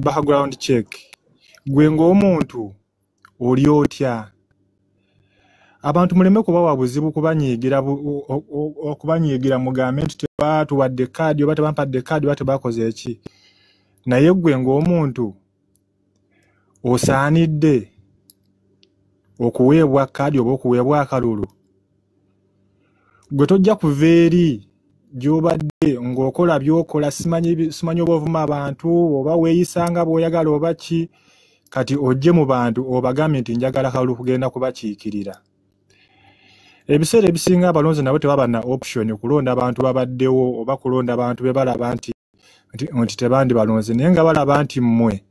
background check. Gwe ng'omuntu oli otya? Abantu muleme kubawa buzibu okubanyiigira mugambe nti tebatuwadde kaadi oba tebampadde kaadi oba tebakoze eki. Naye gwe ng'omuntu osaanidde okuweebwa kaadi oba okuweebwa akalulu. Gwe tojja kuva eri gy'obadde ng'okola by'okola, simanyi oba ovuma abantu oba weeyisa nga bw'oyagala oba ki, kati ojje mu bantu obagambe nti njagala kalulu kugenda kubakiikirira. Ebiseera ebisinga abalonzi nabo tebaba na option kulonda abantu babaddewo oba kulonda abantu be balaba nti tebandibalonze, naye nga balaba nti mmwe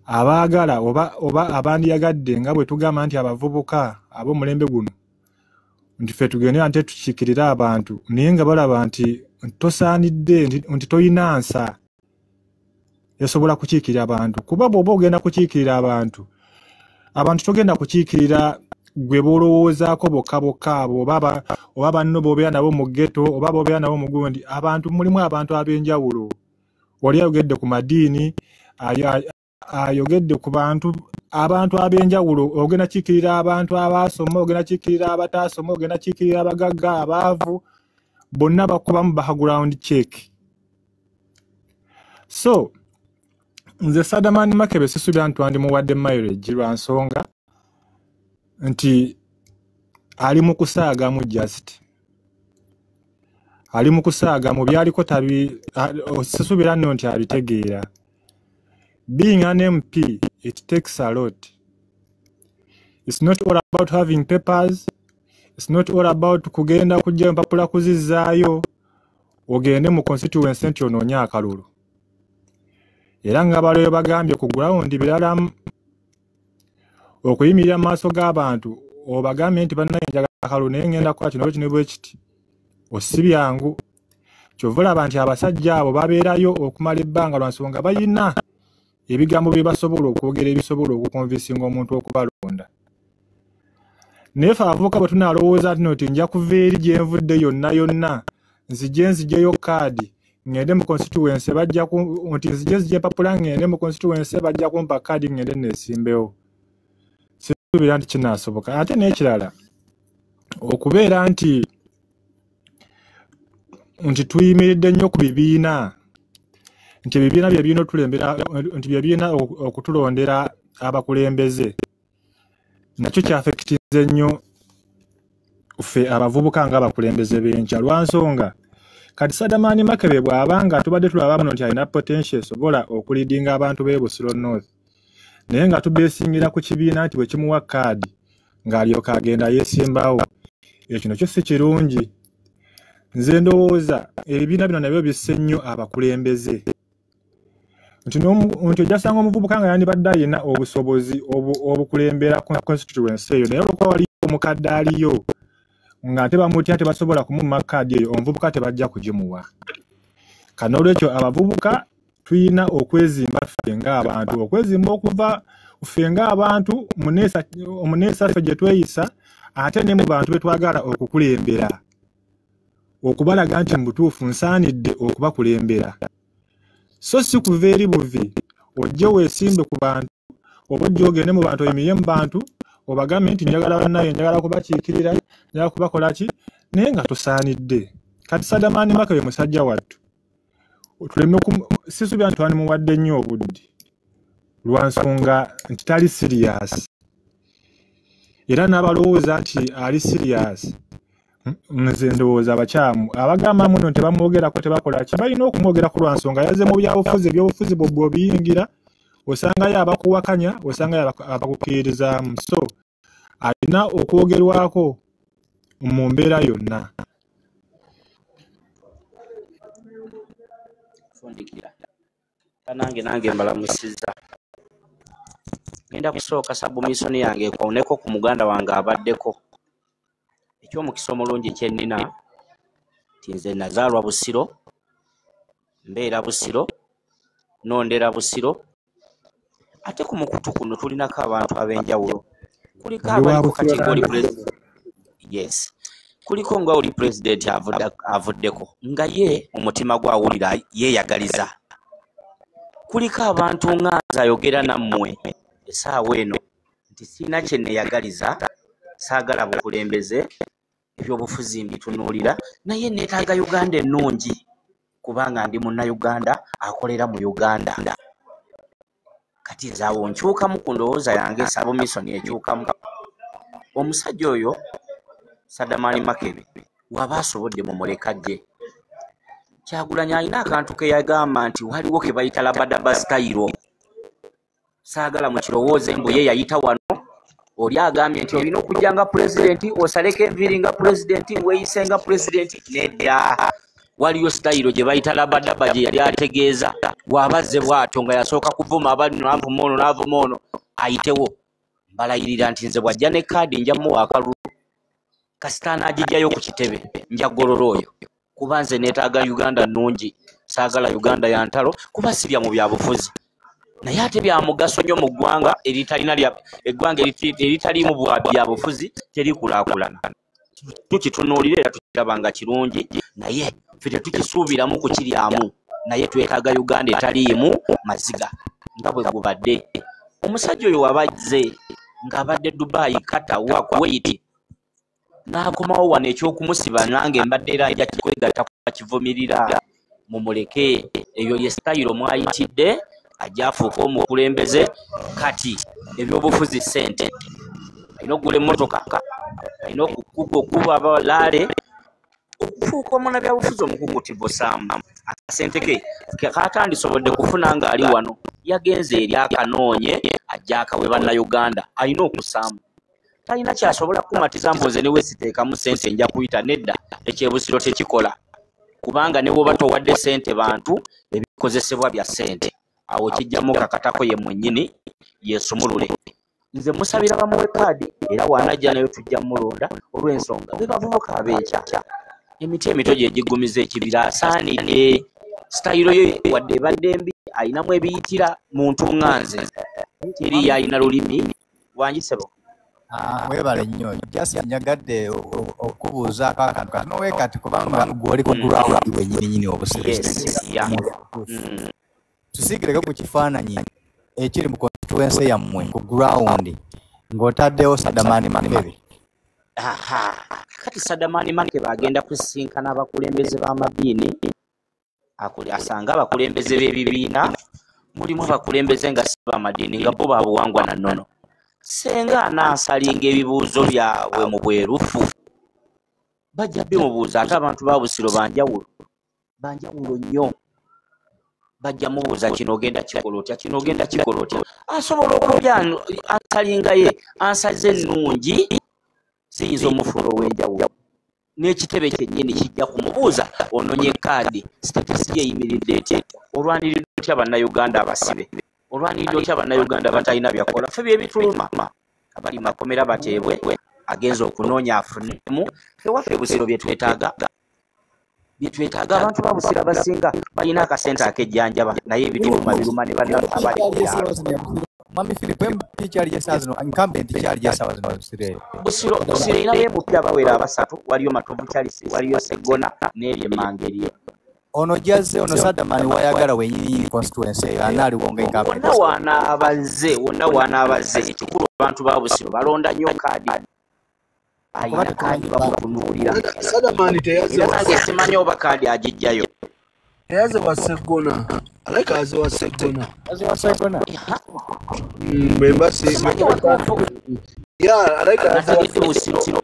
abaagala oba abandiyagadde nga bwe tugamba nti abavubuka ab'omulembe guno nti ffe tugende ate tukiikirire abantu, naye nga balaba nti tosaanidde, nti toyina nsa esobola kukiikirira abantu. Kuba bw'oba ogenda kukiikirira abantu, abantu togenda kukiikirira gwe b'olowoozaako bokka bokka abo oba banno b'obeera nabo mu ghetto oba b'obeera nabo mu gundi. Abantu mulimu abantu ab'enjawulo. Oli ayogedde ku madiini, ayogedde ku bantu abantu ab'enjawulo. Ogenda kiikirira abantu abaasoma, ogenda kiikirira abataasoma, ogenda kiikirira abagagga, abaavu, bonna bakubamu background check. So nze Sadamani Makebe sisuubira nti twandimuwadde mileage lwa nsonga nti ali mu kusaagamu, just ali mu kusaagamu byaliko tabi, sisuubira nno nti abitegeera. Being an MP, it takes a lot. It's not all about having papers. It's not all about kugenda kujja empapula kuzizzaayo ogende mu constituency nti onoonye akalulu. Era nga baleyo bagambye ku ground biralamu okuyimirira mu maaso g'abantu obagambye nti bannange njagala akalulu naye ngenda kukola kino kino bwe kiti, si byangu. Kyova olaba nti abasajja abo babeerayo okumala ebbanga lwa nsonga bayina ebigambo bye basobola okwogera ebisobola okukonvinsinga omuntu okubalonda. Naye ffe abavubuka bwe tunaalowooza nti nja kuva eri gye nvudde yonna yonna nzije nzijeyo kaadi ngende mu constituency bajja nti nzije nzije empapula ngende mu constituency bajja kumpa kaadi ngende neesimbewo, sisuubira nti kinaasoboka. Ate n'ekirala okubeera nti tuyimiridde nnyo ku bibiina, nti ebibiina bye birina otulembera, nti bye birina okutulondera abakulembeze, nakyo kyafekitinze nnyo ffe abavubuka ng'abakulembeze b'enkya lwa nsonga kati Sadamani Makebe bw'aba nga tubadde tulaba muno nti alina potential esobola okuleadinga abantu b'e Busiro North, naye nga tubeesingira ku kibiina nti bwe kimuwa kaadi ng'alyoka agenda yeesimbawo, ekyo nakyo si kirungi. Nze ndowooza ebibiina bino nabyo bisse nnyo abakulembeze, nti ojja kusanga omuvubuka nga yandibadde ayina obusobozi obukulembera constituency eyo, naye olwokuba waliyo omukadde aliyo ng'ate bamutya tebasobola kumumma kaadi eyo, omuvubuka tebajja kugimuwa. Kano olwekyo abavubuka tulina okwezimba ffe ng'abantu, okwezimba okuva ffe ng'abantu mu neesa ffe gye tweyisa, ate ne mu bantu be twagala okukulembera, okubalaga nti mu butuufu nsaanidde okubakulembera. So si kuva eri buvi ojje weesimbe ku bantu oba ojje ogende mu bantu oyimirire mu bantu obagambe nti njagala bannaye, njagala kubakiikirira, njagala kubakola ki, naye nga tosaanidde. Kati Sadamani Makebe musajja wattu tuleme sisuubira nti twandimuwadde nnyo obudde lwa nsonga nti tali serious. Era n'abalowooza nti ali serious, nze ndowooza abakyamu. Abagamba muno tebamwogerako tebakola ki, balina okumwogerako lwa nsonga yazze mu byabufuzi. Ebyobufuzi bw'obwo obiyingira, osangayo abakuwakanya, osangayo abakukkirizaamu. So alina okwogerwako mu mbeera yonna. Fundikira nange mbalamusizza. Ngenda kusooka submission yange ekwoneko ku muganda wange abaddeko. Ekyomukisa omulungi kye nnina nti nze nazaalwa Busiro, mbeera Busiro, nondera Busiro, ate ku mukutu kuno tulinako abantu ab'enjawulo. Kuliko abaliko kati ng'oli yes, kuliko nga oli pulezidenti avuddeko nga ye omutima gwawulira yeeyagaliza. Kuliko abantu nga nze ayogera nammwe essaawa eno nti sirina kye neeyagaliza, saagala bukulembeze, ebyobufuzi mbitunuulira, naye neetaaga Uganda ennungi kubanga ndi munnayuganda akolera mu Uganda. Kati nze awo nkyukamu ku ndowooza yange, submission ekyukamu. Omusajja oyo Sadamani Makebe waba asobodde mumuleka ajje. Kyagulanyi alina akantu ke yagamba nti waliwo ke bayita labadaba style. Saagala mukirowooze mbu ye yayita wano, oli agambye nti olina okujja nga pulezidenti, osaleko enviiri nga pulezidenti, weeyise nga pulezidenti. Nedda, waliyo sitayiro gye bayita labadaba gye yali ategeeza. Bw'aba azze bw'atyo nga yasooka kuvuma abali n'avuma ono n'avuma ono, ayitewo. Mbalayirira nti nze bw'ajja ne kaadi nja mmuwa akalulu, kasita anaagijjayo ku kitebe nja ggolola oyo, kuba nze neetaaga Uganda nnungi, saagala Uganda ya ntalo, kuba sirya mu byabufuzi. Naye ate bya mugaso nnyo mu ggwanga eritalina eggwanga eritaliimu byabufuzi terikulaakulana. Tukitunuulira era tukiraba nga kirungi, naye ffe tetukisuubiramu kukiryamu, naye twetaaga Uganda etaliimu maziga nga bwe gubadde. Omusajja oyo wabazze ng'abadde Dubai, Qatar, wa Kuwait, n'akomawo wano eky'okumusiba nange mbadde era nja kwegatta kubakivumirira, mumuleke. Eyo ye sitayiro mwayitidde, ajja afuuke omukulembeze. Kati ebyobufuzi ssente, alina okugula emmotoka, alina okukuba abalaale, okufuuka omunnabyabufuzi omukukutivu. Saamu akasente ke katandisobodde kufuna ng'ali wano, yagenze eri akanoonye ajja akawe bannayuganda. Alina okusaamu, talina kyasobola kumatiza mbu nze ne weesiteekamu ssente nja kuyita. Nedda, ekyebusiro tekikola, kubanga ne bw'oba towadde ssente bantu, ebikozesebwa bya ssente. Awo kijjamu kakatako ye mwennyini yeesumulule. Nze musabira bamuwe kaadi, era w'anajja nayo tujja mmulonda olw'ensonga be bavubuka ab'enkya. Emiti emito gye giggumiza ekibira. Asaanidde sitayiro ye wadde ebadde mbi, alinamu ebiyitira muntu nga nze, teriyo alina lulimi wangi ssebo. Mwebale nnyo. Just njagadde okubuuzaako akantu katono weekati, kubanga gwe oli ku ground wennyini Obusiro. Tusiigireko ku kifaananyi ekiri mu constituency yammwe ku ground ng'otaddewo Sadamani Makebe. Aha, kati Sadamani Makebe agenda kusisinkana abakulembeze b'amadiini, asanga abakulembeze b'ebibiina, mulimu abakulembeze nga si b'amadiini nga bo babuwangwa na nnono. Senga anaasalinga ebibuuzo byabwe mu bwerufu, bajja bimubuuza. Ate abantu ba Busiro banjawulo, banjawulo nnyo. Bajja mubuuza kino ogenda kikola otya, kino ogenda kikola otya. Asobola okubya ansalinga ye ansaze ennungi ziyinza omufuula ow'enjawulo. N'ekitebe kyennyini kijja kumubuuza ononye kaadi, sitatisi eyimiridde etya, olwaniridde otya bannayuganda abasibe, olwaniridde otya bannayuganda abatalina byakola. Ffe bye bituluma, abali makomera bateebwe, agenza okunoonya afunemu. Ffe waffe Busiro bye twetaaga, bye twetaaga. Abantu ba Busiro abasinga balina akasente ak'ejjanjaba, naye ebituluma biruma ne bannaffe abali ku byalo. Mwami Philip, MP kyali essaawa zino, incumbent kyali essaawa zino Busiro eyo. Busiro erina b'empya abawera abasatu, waliyo Matovu Charles, waliyo Sseggona n'eri emmanga eriyo. Ono jazze ono Sadamani wayagala wennyini constituency eyo, anaaliwo nga incumbent. Wonna w'anaabazze, wonna w'anaabazze, ekikulu abantu ba Busiro balonda nnyo kaadi. Alina kaadi bamutunuulira. Sadamani teyazze Era nange simanyi oba kaadi agiggyayo. Teyazze wa Sseggona. Alabika azze wa Sseggona. Azze wa Sseggona. Bwe mba si Simanyi watuufu. Yeah, alabika yazze wa Nategedde Busiro.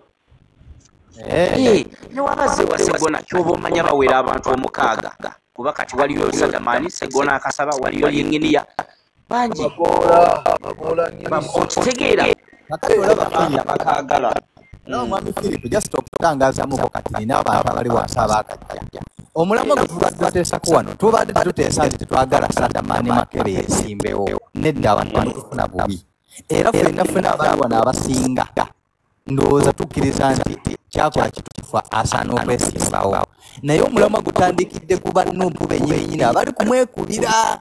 Newabazze wa Ssegona kyoba omanya bawera abantu 6, kuba kati waliyo Sadamani, Ssegona akasaba, waliyo Yinginiya bangi. Magoola Okitegeera Kakati olaba bangi abakaagala. No, Mwami Philip, just okutangaazamuko kati nina abantu abali wansi abaakajja. Omulamwa gwe tubadde tuteesako wano, tubadde tuteesa nti tetwagala Sadamani Makebe yeesimbewo. Nedda abantu batufuna bubi. Era ffenna ffenna abali wano abasinga ndowooza tukkiriza nti kyakola kituufu asaana okwesimbawo. Naye omulamwa gutandikidde ku bannuupu bennyini abali kumwekubira.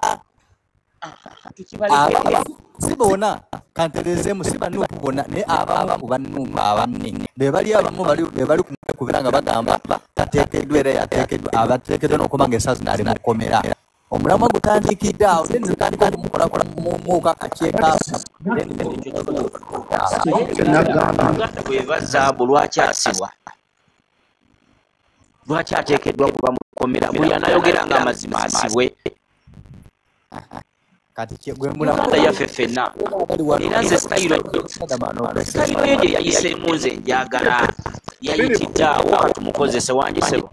Si bonna, kantereezeemu, si bannuupu bonna, naye abamu ku bannuupu abanne be bali abamu be bali kumwekubira nga bagamba tateekeddwa era yateekeddwa, abateekeddwa n'okuba ng'essaawa zino ali mu kkomera. Omulamwa gutandikidde awo, then gutandika okumukola muka kakyeka. Uganda bw'eba zaabu lwaki asibwa? Lwaki ateekeddwa kuba mu kkomera? Buli anayogera ng'amazima asibwe. Kati gwe mulamwa Uganda yaffe ffenna. Era nze sitayiro ye gye yayiseemu nze njagala. Yayitidde awo katumukozese wangi ssebo.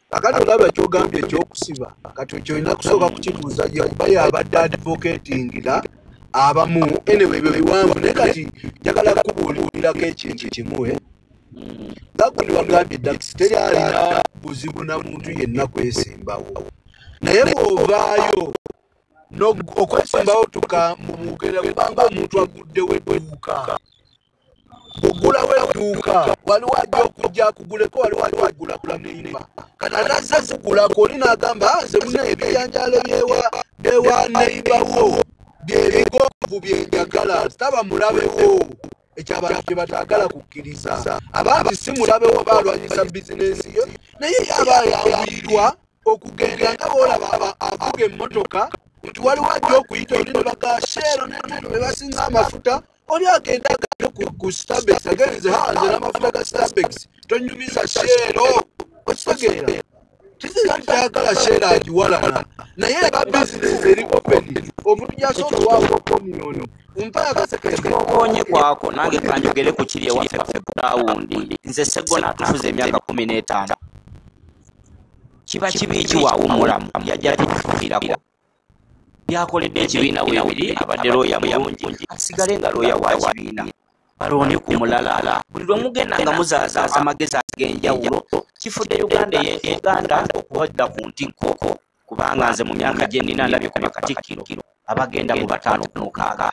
Kakati olaba ky'ogambye ekyokusiba, kati ky'olina kusooka kukituuza ye kuba y'abadde advocatingira abamu. Anyway, ebyo biwanvu, naye kati njagala kukubuulirako ekintu kimu. Nga gwe wagambye Dax, teri alina buzibu na muntu yenna kwesimbawo. Naye bw'ovaayo okwesimbawo tukamugera kubanga omuntu aguddewo edduuka. Bw'oggulawo edduuka, waliwo ajja okujja akuguleko, waliwo ajja okugula ku neighbor. Kati anazze kugulako oli n'agamba, nze munne ebijanjaalo byewa neighbor wo bye bigonvu bye njagala, taba mulabewo. Ekyo abantu kye bataagala kukkiriza. Abantu si mulabewo baalwanyisa bizinensi yo, naye ye aba ayanguyirwa okugenda nga bw'olaba avuga emmotoka nti waliwo ajja okuyita oli ne bagaa Shell ne be basinga amafuta, oli agenda agende ku Starbucks, agenze nze n'amafuta ga Starbucks, tonyumiza Shell, okitegeera? Kitegeeza nti tayagala Shell agiwalana, naye eba bizinensi eri open, omuntu gy'asobola owaako opinion. Mpa akasekeke. Okoonye kwako nange kanjogere ku kiri ewaffe ku grawundi. Nze Ssegona atufuze emyaka 15. Kiba kibi kiwaawummulamu yajja tufuukirako. Byakoledde ekibiina weebiri, abadde looya mulungi, asigale nga looya wa kibiina. Balonde ku mulala. Buli lwe mugenda nga muzaaza amagezi ag'enjawulo, kifudde Uganda Uganda okubadda ku ntikko, kubanga nze mu myaka gye nnina ndabye ku bakatikkiro abagenda mu 5 ku 6.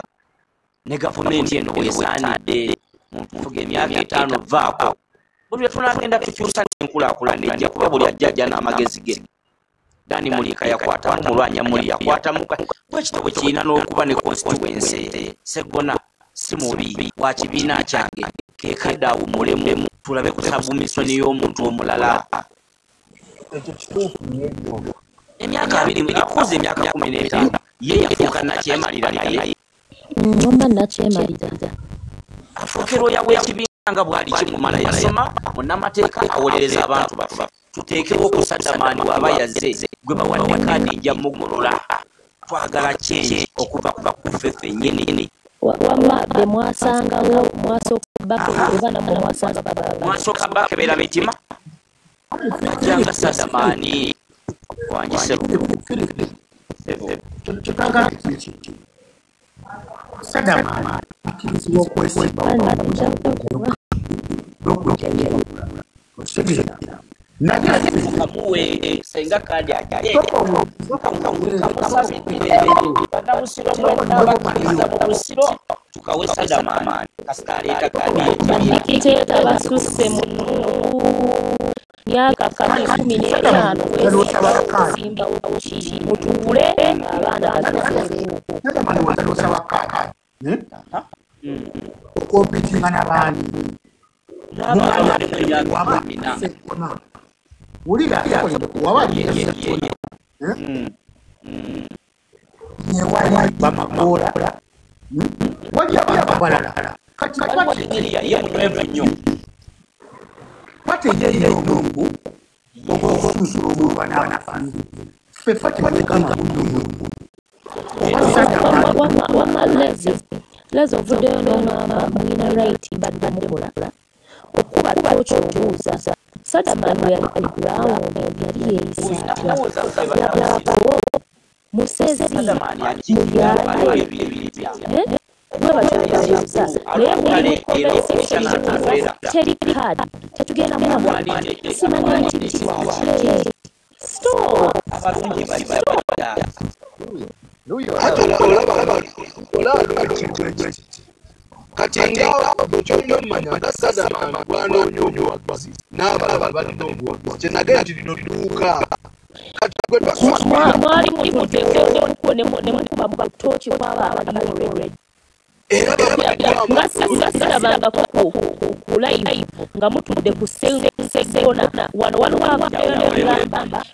Ne gavumenti eno bw'esaanidde muntu fuga emyaka 5 vaako. Buli lwe tunaagenda tukyusa enkulaakulana ejja kuba buli ajja ajja n'amagezi ge. Dani Mulika yakwatamu, Mulwanya Muli yakwatamu. Bwe kityo bwe kirina n'okuba ne constituency. Ssegona si mubi wa kibiina kyange, ke kadde awummulemu tulabe ku submission y'omuntu omulala. Ekyo kituufu nnyo nnyo. Emyaka 20 akuze emyaka 15 ye yafuuka nakyemalira naye. Ngomba nakyemalira. Afuuke looya w'ekibiina nga bw'ali kimumala yasoma munnamateeka awolereza abantu baffe. Tuteekewo ku Sadamani bw'aba yazze gwe bawadde kaadi nja mugolola. Twagala change okuva ku ffe ffennyini. Wamma be mwasangawo mwasooka bakebera nammwe mwasanga babaagala. Mwasooka bakebera mitima. Najjanga Sadamani wangi ssebo. Kyetwagala kiki? Sadamani akkirizibwa okwesimbawo n'okugula. Kamuwe senga kaadi ajaye. Kamusabidde bannabusiro mwenna bakkiriza mu Busiro tukawe Sadamani kasita aleeta kaadi y'ekibiina. Badikiteeta basusse mu myaka 15 kwesimbawo okusimbawo ki mutuule abaana batuuseeko. Sadamani wazalosaba kaadi okompitinga n'abaani. Wulira wawali wali bamagola wali abantu abalala kati ye munywevu nnyo. Pate ye nungu okusula omulwa n'abaana ffe ffe tewekanga bulungi. Wamma lezi Laza ovuddeyo n'oŋŋamba mulina right mbadde mukola okuba ttooki obuuza Sadaman bwe yali ku ground yali yeeyisa atya? Yalabako musezi muyaaye mwe batyo babuuza naye muli mu comment section mubuuza teri card tetugenda muwa simanya nti biki. Stop. Ate olaba kati nga bwekyolina omumanya nga Sadaman bwanoonya obuwagizi n'abalala balina obuwagizi kyenagenda nti lino dduuka kati gwe mwali mutuddewo ne mukuba mu ttooki kwabo abali already nga sirabangako ku live nga mutudde ku Sseggona wano waliwo abaddeyo ne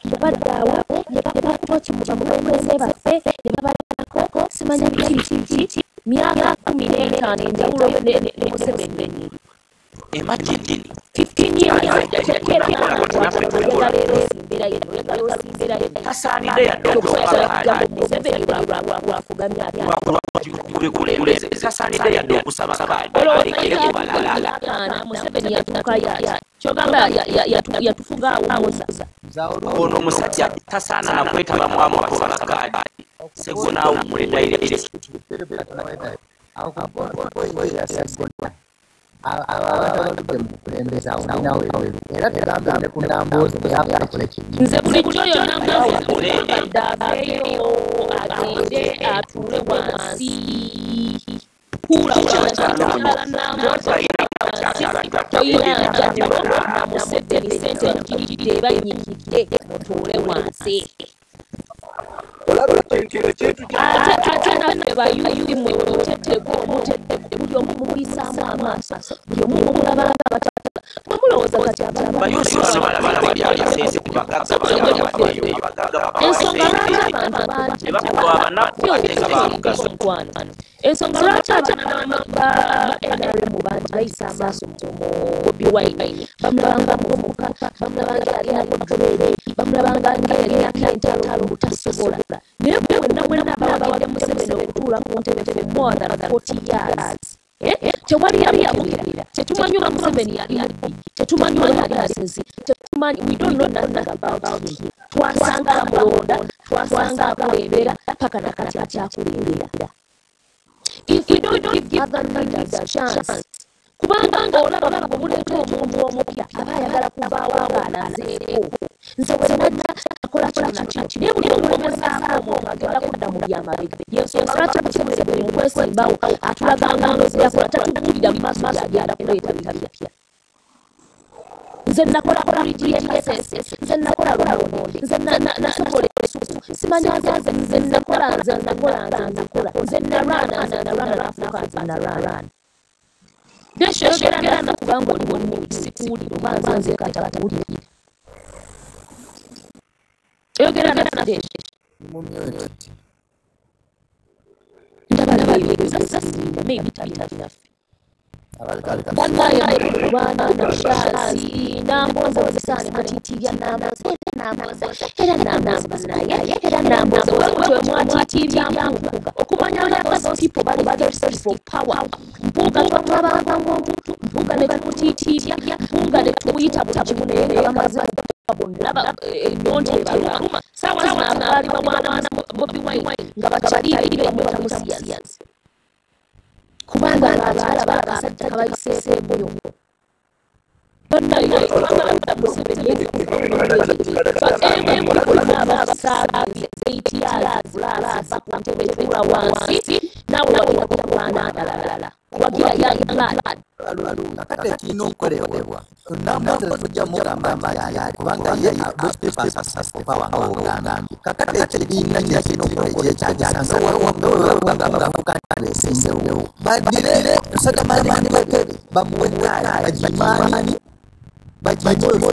mubadde awo ne bakuba ttooki mu bakulembeze baffe ne babalako simanya biki biki myaka 15 enjawulo ne Museveni. Imagine 15 years kyokka oyagala leero embeera yeno oyagala embeera yeno tasaanidde yadde okusaba Museveni lwafugamya atya tasaanidde yadde okusaba kaadi alekere ku balala. Museveni yatuuka kyogamba yatufuga awo musa ono omusajja tasaana na kwetabamu abasaba kaadi Sseggona awummule direct. Nze bulijjo yonna mbadde aveeyo agende atuule wansi kuula toyina njawulo na Museveni ssente njiridde bannyikidde mutuule wansi. Ate naffe bayuzi mmwe muteddeko buli omu mumuyisaamu amaaso buli omu mumulaba nga mwe mulowooza kati ensonga lwaki abantu bangi ensonga lwaki abaana ba NRM bangi bayisa amaaso mu Bobi Wine bamulabanga muvubuka bamulabanga yalinako ddobere bamulabanga nga yalinako entalo butasobola naye bwenna bwenna abawagidde Museveni okutuula ku ntebe for more than 40 years tewali yali yamukebera tetumanyi oba Museveni yali mubbi tetumanyi oba yali asezi tetumanyi we don't know nothing about him. Twasanga amulonda twasanga akulembera paka nakati akyakulembera. If we don't give other leaders a chance kubanga olaba bwe muleeta omuntu omupya aba ayagala kuvaawo ng'alazeeko nze bwe najja akola kino na kino naye buli omulemezaako omuntu agenda kudda mu byamabega yensonga lwaki Museveni mu kwesimbawo atulaga ngalo ze yakola tatubuulira mu maaso gy'agenda kuleeta bipya. Nze nakola bridge y'e Kasese nze nakola Lumonde nze nasobola ensuku simanya nze nakola nze nakola nze nakola nze nalwana nze nalwana nafuuka nze nalwana. Yogera na kubanga oli mu sikuwulira oba nze nzeka atakuwulira. Yogera na Desh. Ndaba yogeza sirinda maybe talina naffe. Bannaye baana nashansi Nambooze wazisaane mutiitiibya Nambooze era Nambooze naye era Nambooze bwe mwatiitiibya Mpuuga okumanya those people bali thirsty for power. Mpuuga twamulabanga ng'omuntu Mpuuga ne tumutiitiibya Mpuuga ne tumuyita buli kimu naye nga bamaze bonna ennyonta ebaluma saawa zino abaali bawaana Bobi Wine nga bakyaliibye bamuyita musiyazi kubanga abalaba akasajja kabayiseeko nnyo. Bannaye Museveni wansi naawe wagira kulwana abalala wagira young blood. Kakati ekirina okukolebwa Nambooze tujja mugamba nti yali kubanga ye ogambye kakati ekibiina kirina okukola ekyetaagisa nga beesimbewo baddire Sadaman Makebe bamuwe kaadi bagimaani bagimuwe